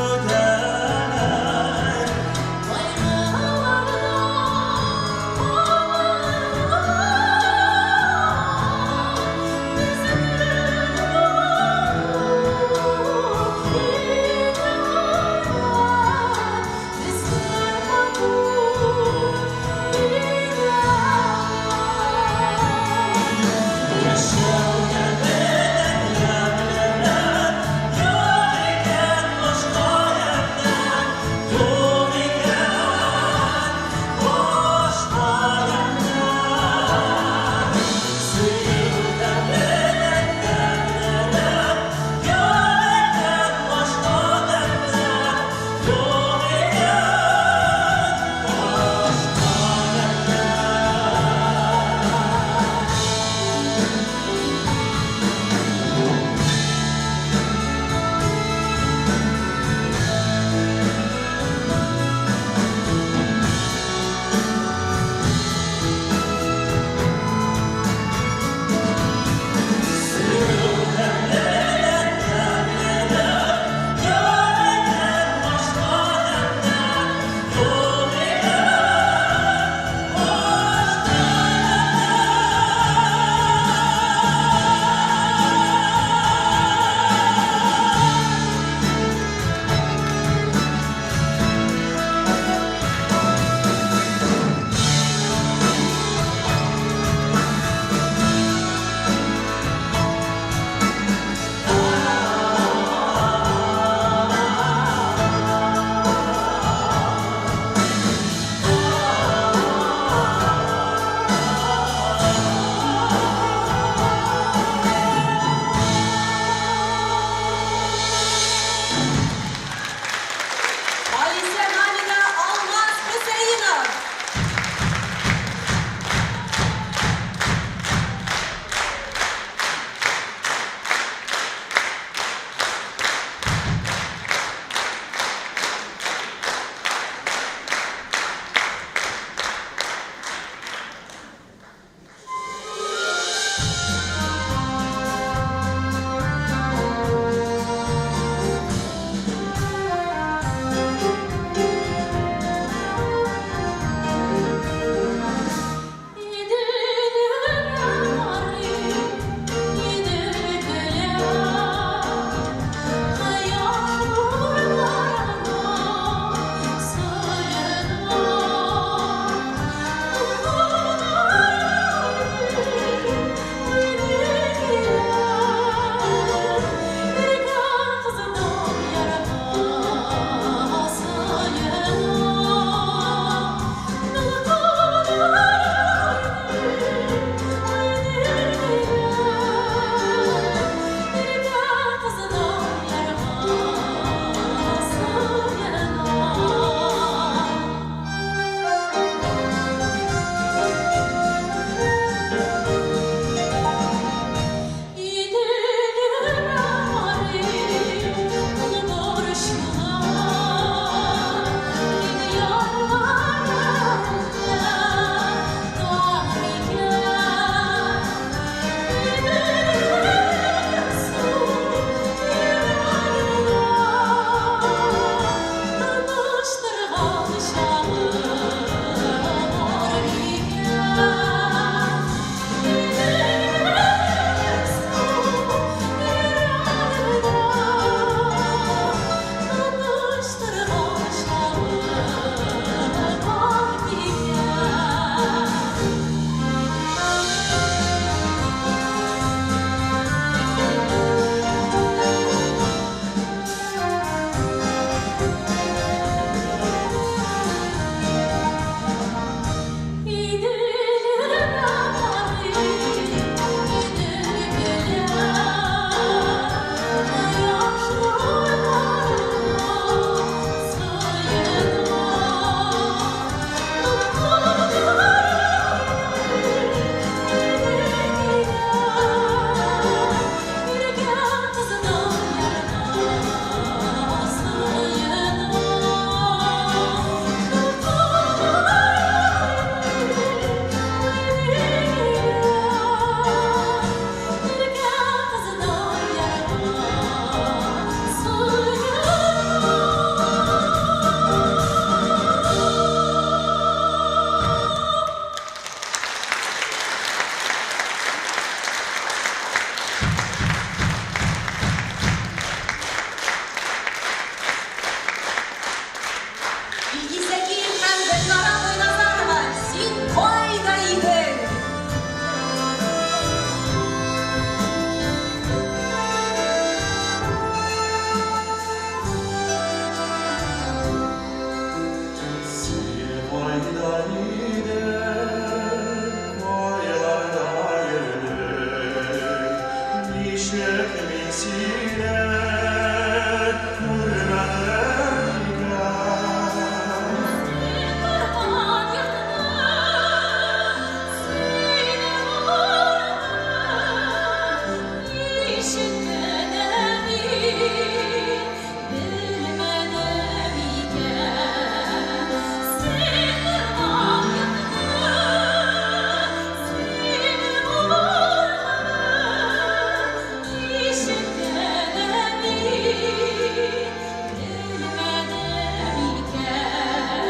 үтәләр. Яшәүгә бетәләр. Мин сине күрмәдем икән. Корбан йортына сине урман Ишеттем мин, белмәдем икән. Син корбан йортына сине урман Ишеттем мин, белмәдем икән.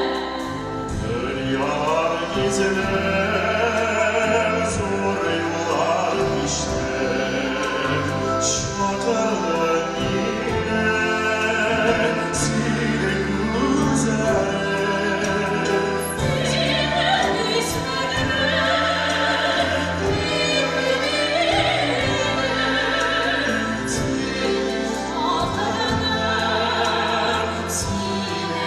Дөньялар гиздем, зур юллар кичтем, Чакырды мине синең күзләрең. Синең исмеңне мин белмим. Сине чакырдым, сине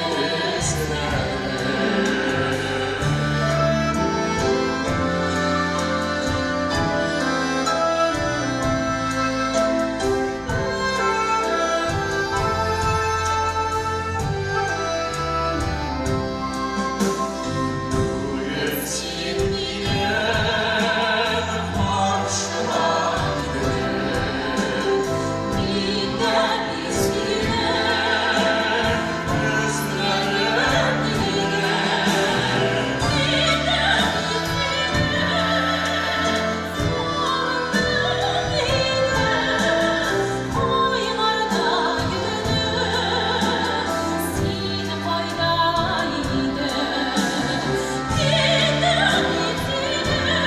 эзләдем. Бүген Син минем каршыма килдең, Мин дә бит сине эзләдем нигә. Мин дә бит сине сагындым нигә. Уйларда йөрдем, син кайда идең? Мин дә бит сине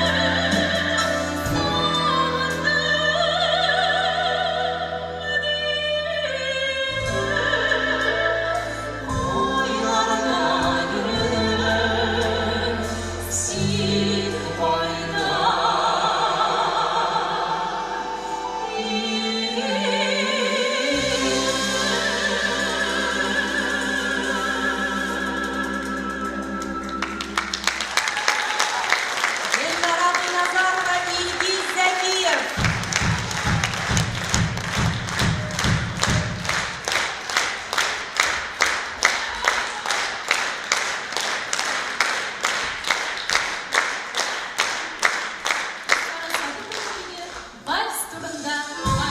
сагындым Уйларда йөрдем, син кайда Гөлнара Гыйназарова, Илгиз Зәкиев. Вальс турында.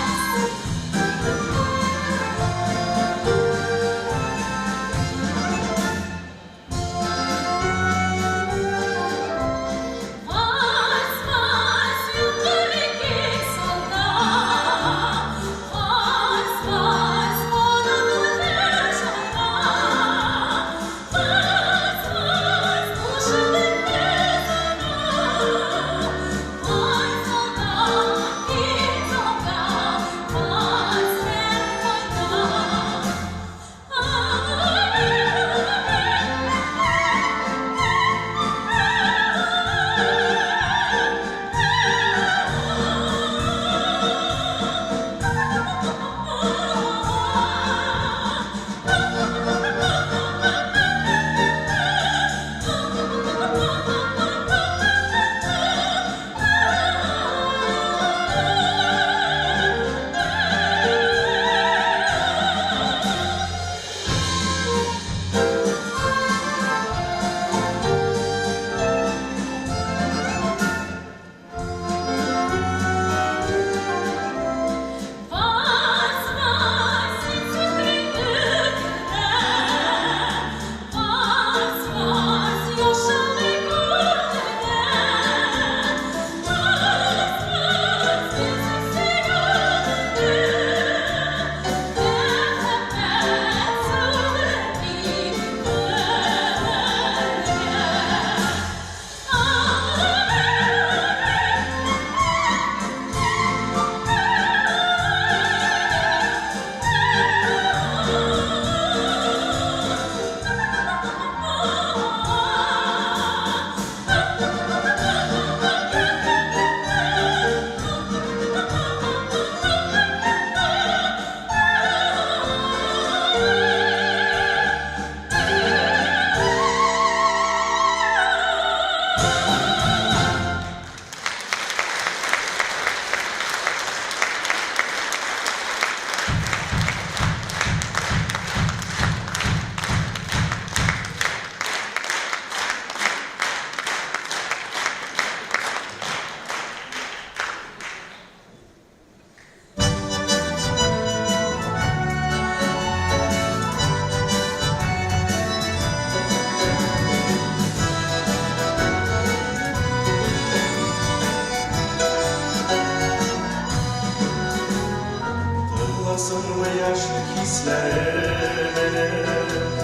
Тыңларсыңмы яшьлек хисләремне,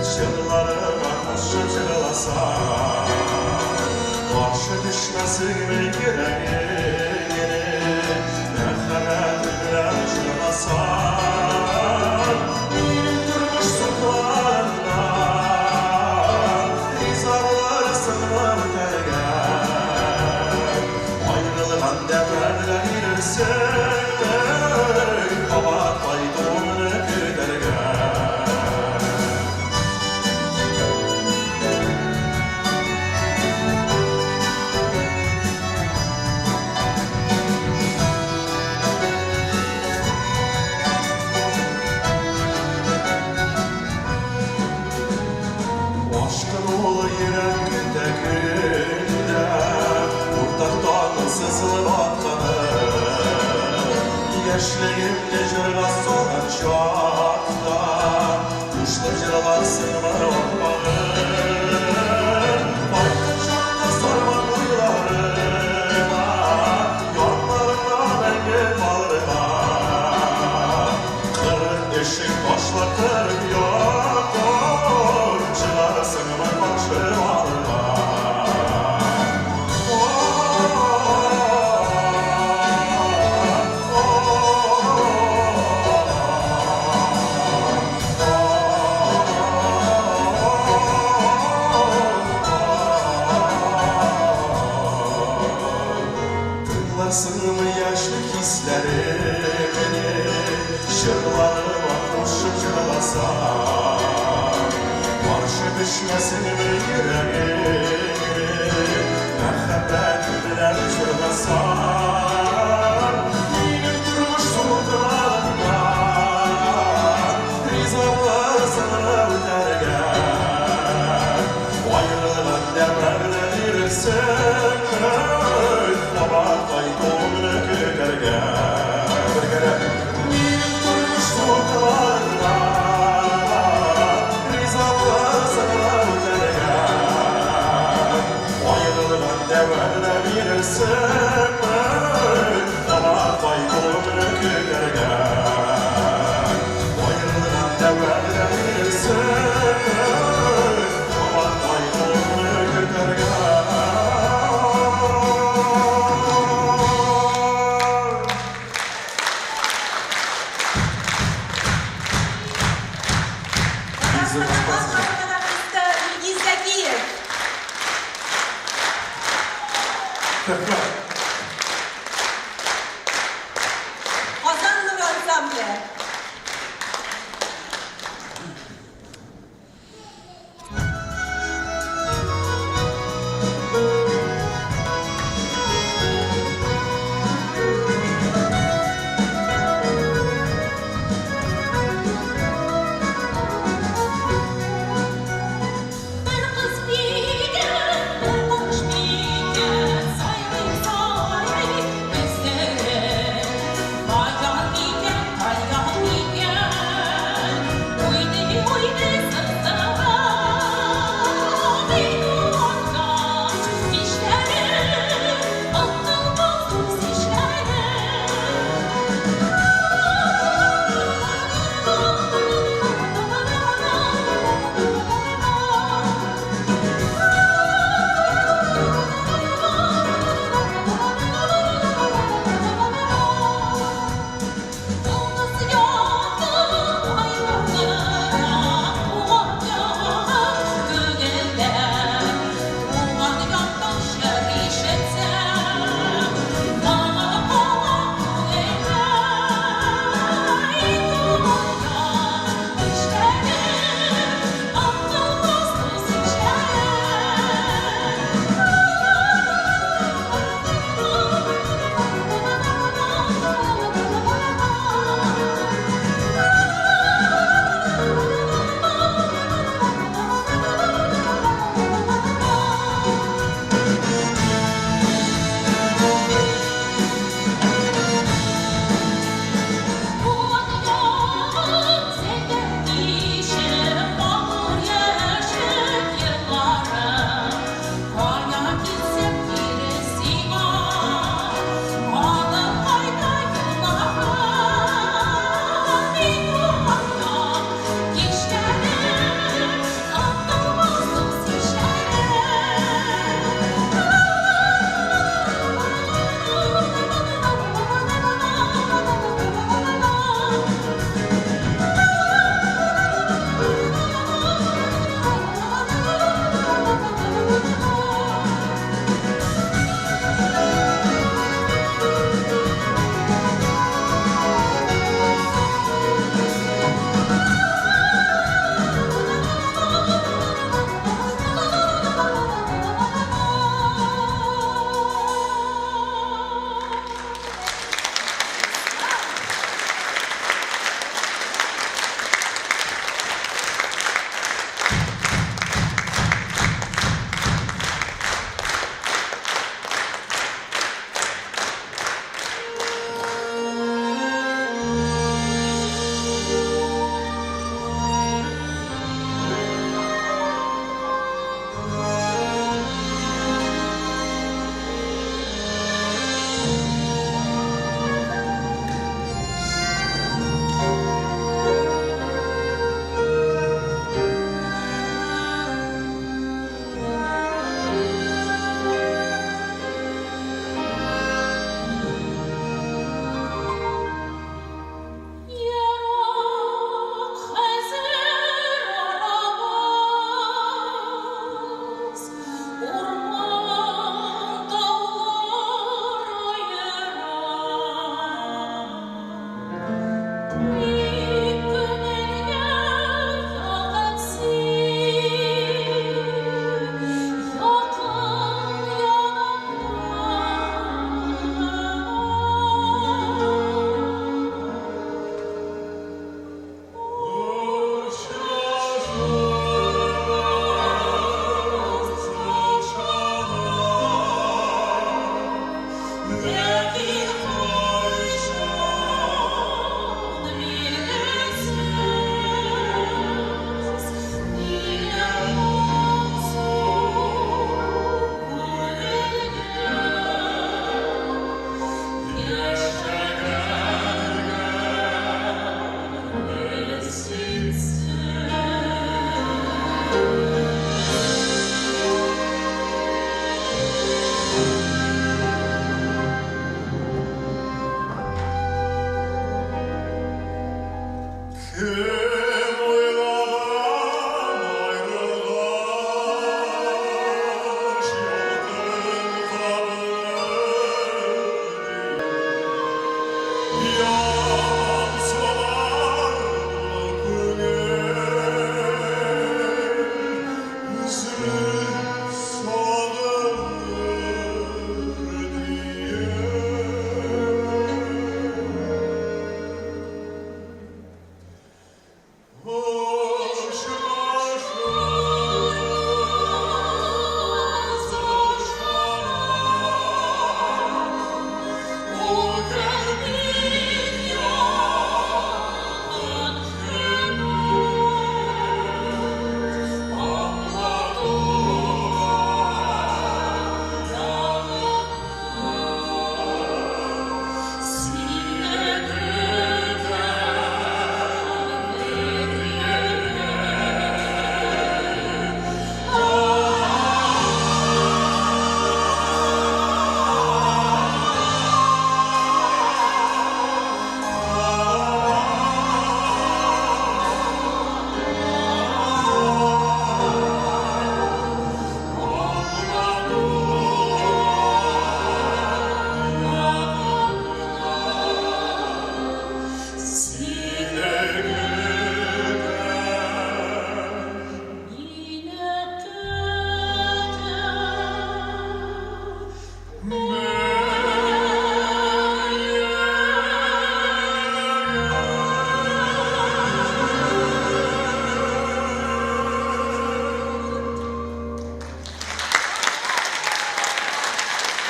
Җырларыма кушып җырласаң, Каршы төшмәсеңме йөрәгеңне, Мәрхәмәт белән җырласаң, Минем тормыш сукмагыннан Риза булырсыңмы үтәргә? Аерылган дәверләр бирерсеңме, Кабат кайтуыңны көтәргә? Ашкынулы йөрәк көтә көндә, Уртак таңның сызылып атканын. Яшьлегемне җырга салган чакта, Кушылып җырларсыңмы аппагым? Кайткан чакта сарман буйларына, Яннарыңда мәңге калырга. Кырык эшең ташлап 40 якын, Чыгарсыңмы каршы алырга? Тыңларсыңмы яшьлек хисләремне, Җырларыма кушып җырласаң, Каршы төшмәсеңме йөрәгеңне, Мәхәббәт белән җырласаң, Минем тормыш сукмагыннан Риза булырсыңмы үтәргә? Аерылган дәверләр бирерсеңме, Кабат кайтуыңны көтәргә? Бергәләп. Минем тормыш сукмагыннан Риза булырсыңмы үтәргә? Аерылган дәверләр бирерсеңме, Кабат кайтуыңны көтәргә? Аерылган дәверләр бирерсеңме, Кабат кайтуыңны көтәргә? Татарстанның атказанган артисты Илгиз Зәкиев. Рәхмәт. Казан нуры ансамбле. Бер кыз микән, бер кош микән, сайрый, сайрый бездә. Каян микән, каян Бик күңелгә якын син, якын янымда Ләкин кайчан билгесез, нигә моңсу күңелгә яшәгәнгә синсез? Кем уйлаган аерылгач якын калыр дип. Яман сулар күңел өзелеп сагыныр диеп.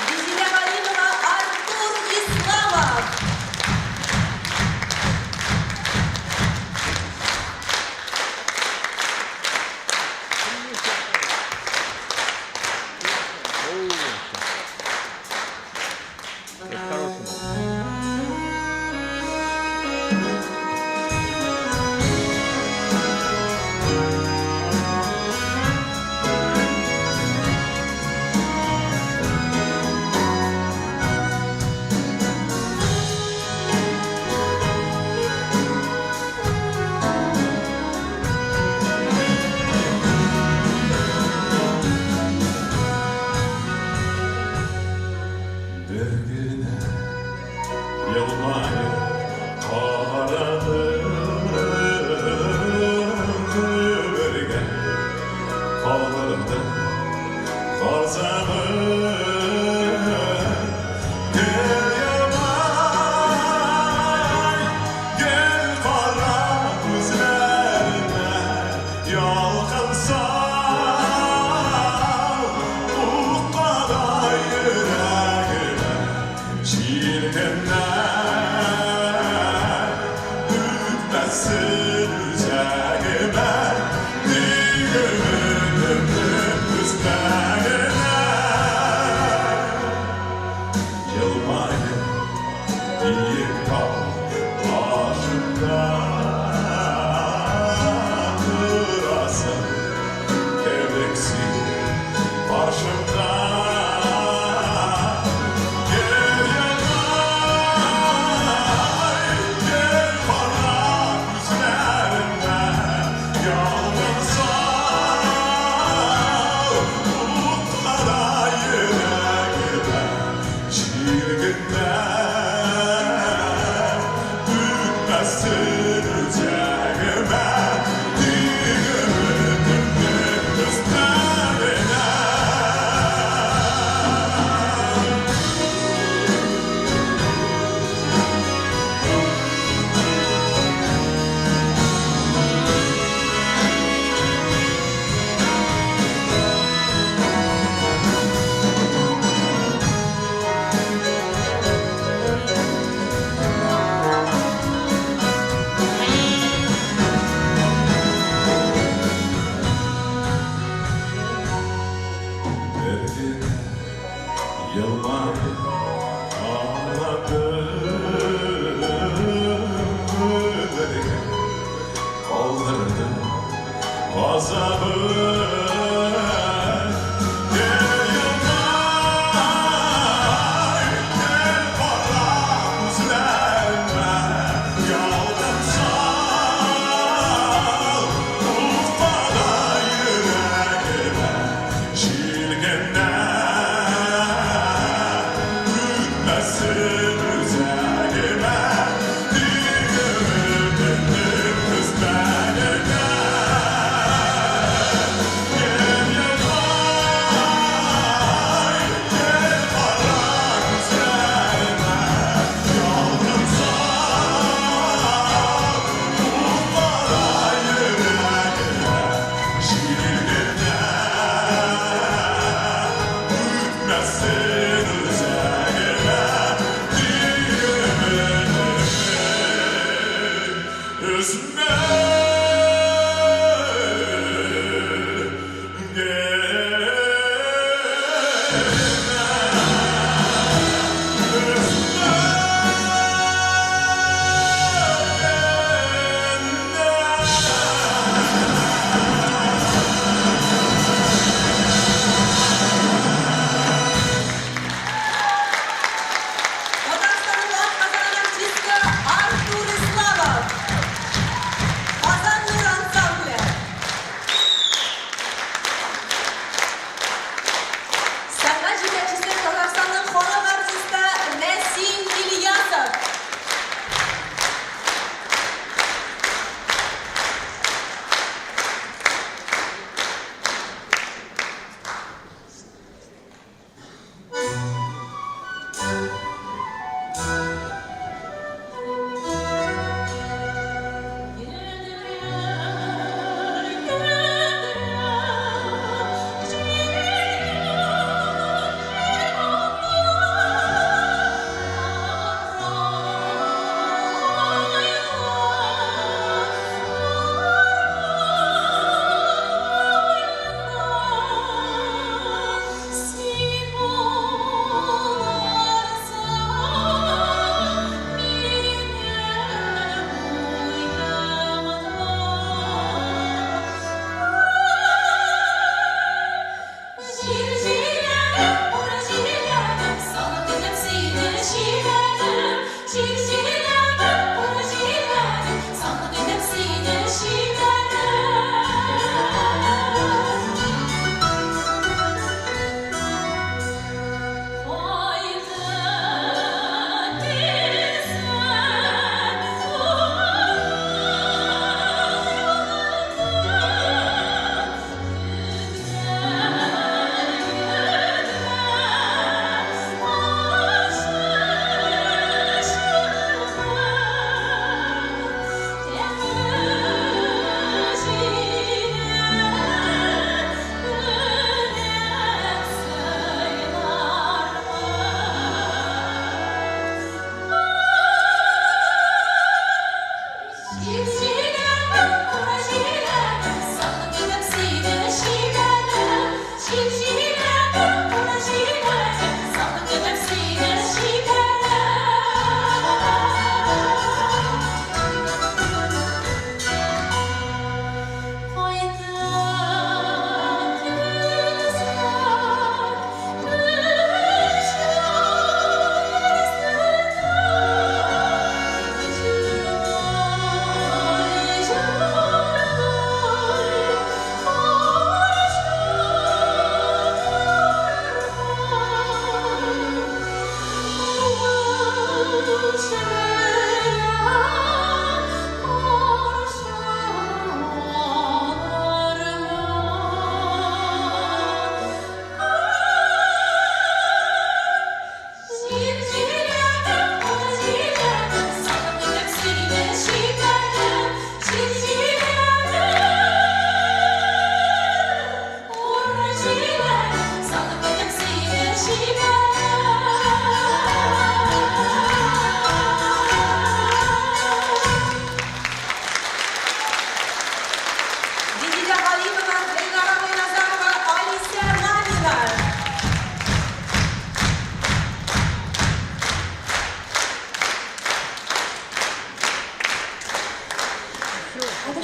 Резеда Галимова, Артур Исламов. Это хороший был. Бер генә елмаеп карадым гомергә калдырды газабын. Гел елмай, гел кара күзләреңә ялкын сал, уккадай йөрәгемә җилкеннәр үтмәсен үзәгемә, ник өметемне өзмә генә. Елмаеп биек тау башында торасың кебек син каршымда. Гел елмай, гел кара күзләреңә ялкын сал, Үтмәсен үзәгемә, Тик өметемне өзмә генә. Бер генә елмаеп карады, бергә калдырды газабын. Гел елмай, гел кара күзләреңә ялкын сал, уфтана йөрәгемә. Җил генә үтмәсен үзәгемә, Тик өметемне өзмә генә. Гел елмай, гел кара күзләреңә ялкын сал, уфтана йөрәгемә. Җил генә үтмәсен үзәгемә, Тик өметемне өзмә Татарстанның атказанган артисты Артур Исламов. Казан Нур ансамбле. Сәнгать җитәкчесе Татарстанның халык артисты Нәсим Ильясов.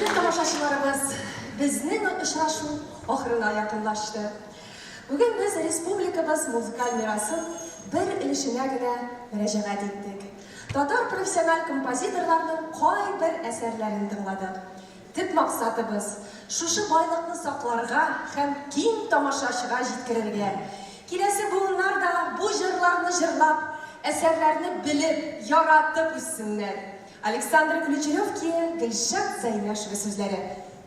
Хөрмәтле тамашачыларыбыз, безнең очрашу ахырына якынлашты. Бүген без республикабыз музыкаль мирасын бер өлешенә генә мөрәҗәгать иттек. Татар профессиональ композиторларның кайбер әсәрләрен тыңладык. Төп максатыбыз, шушы байлыкны сакларга һәм киң тамашачыга җиткерергә. Киләсе буыннар да бу җырларны җырлап, әсәрләрне белеп, яратып үссеннәр. Александр Ключерев көе, Гөлшат Зәйнәшева сүзләре.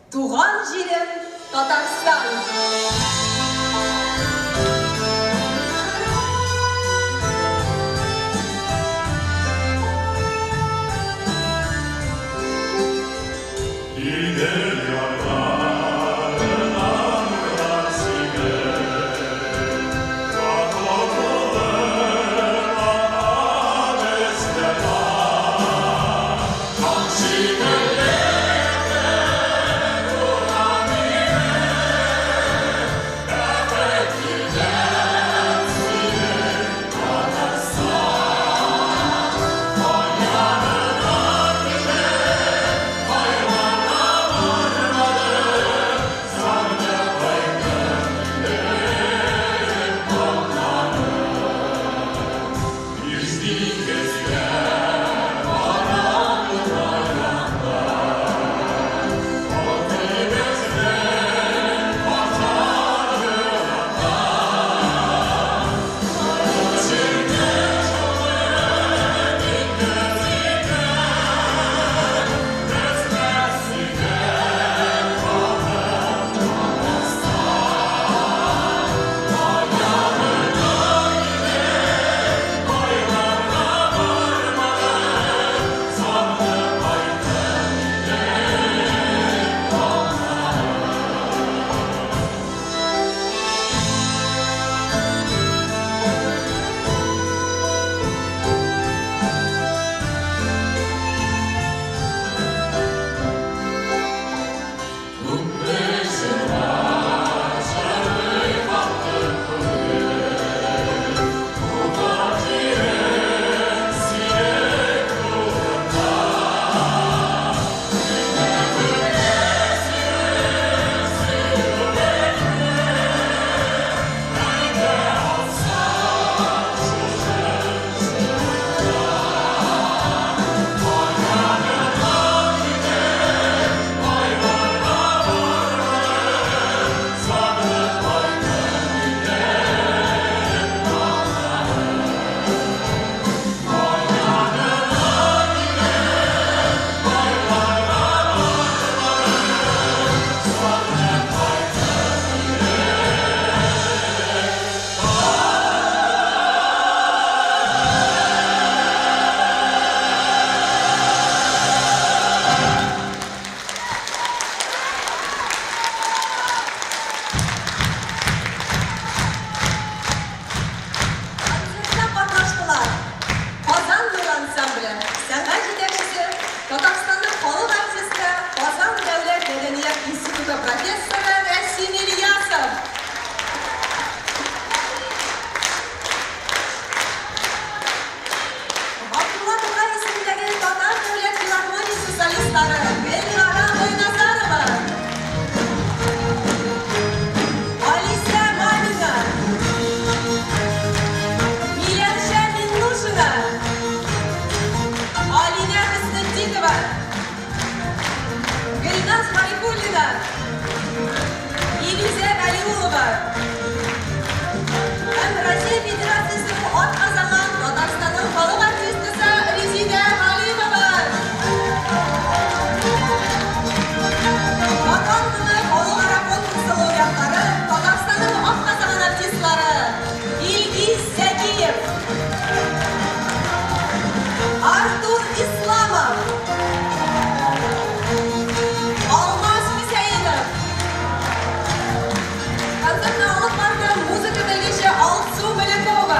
Туган җирем, Татарстан! Идел.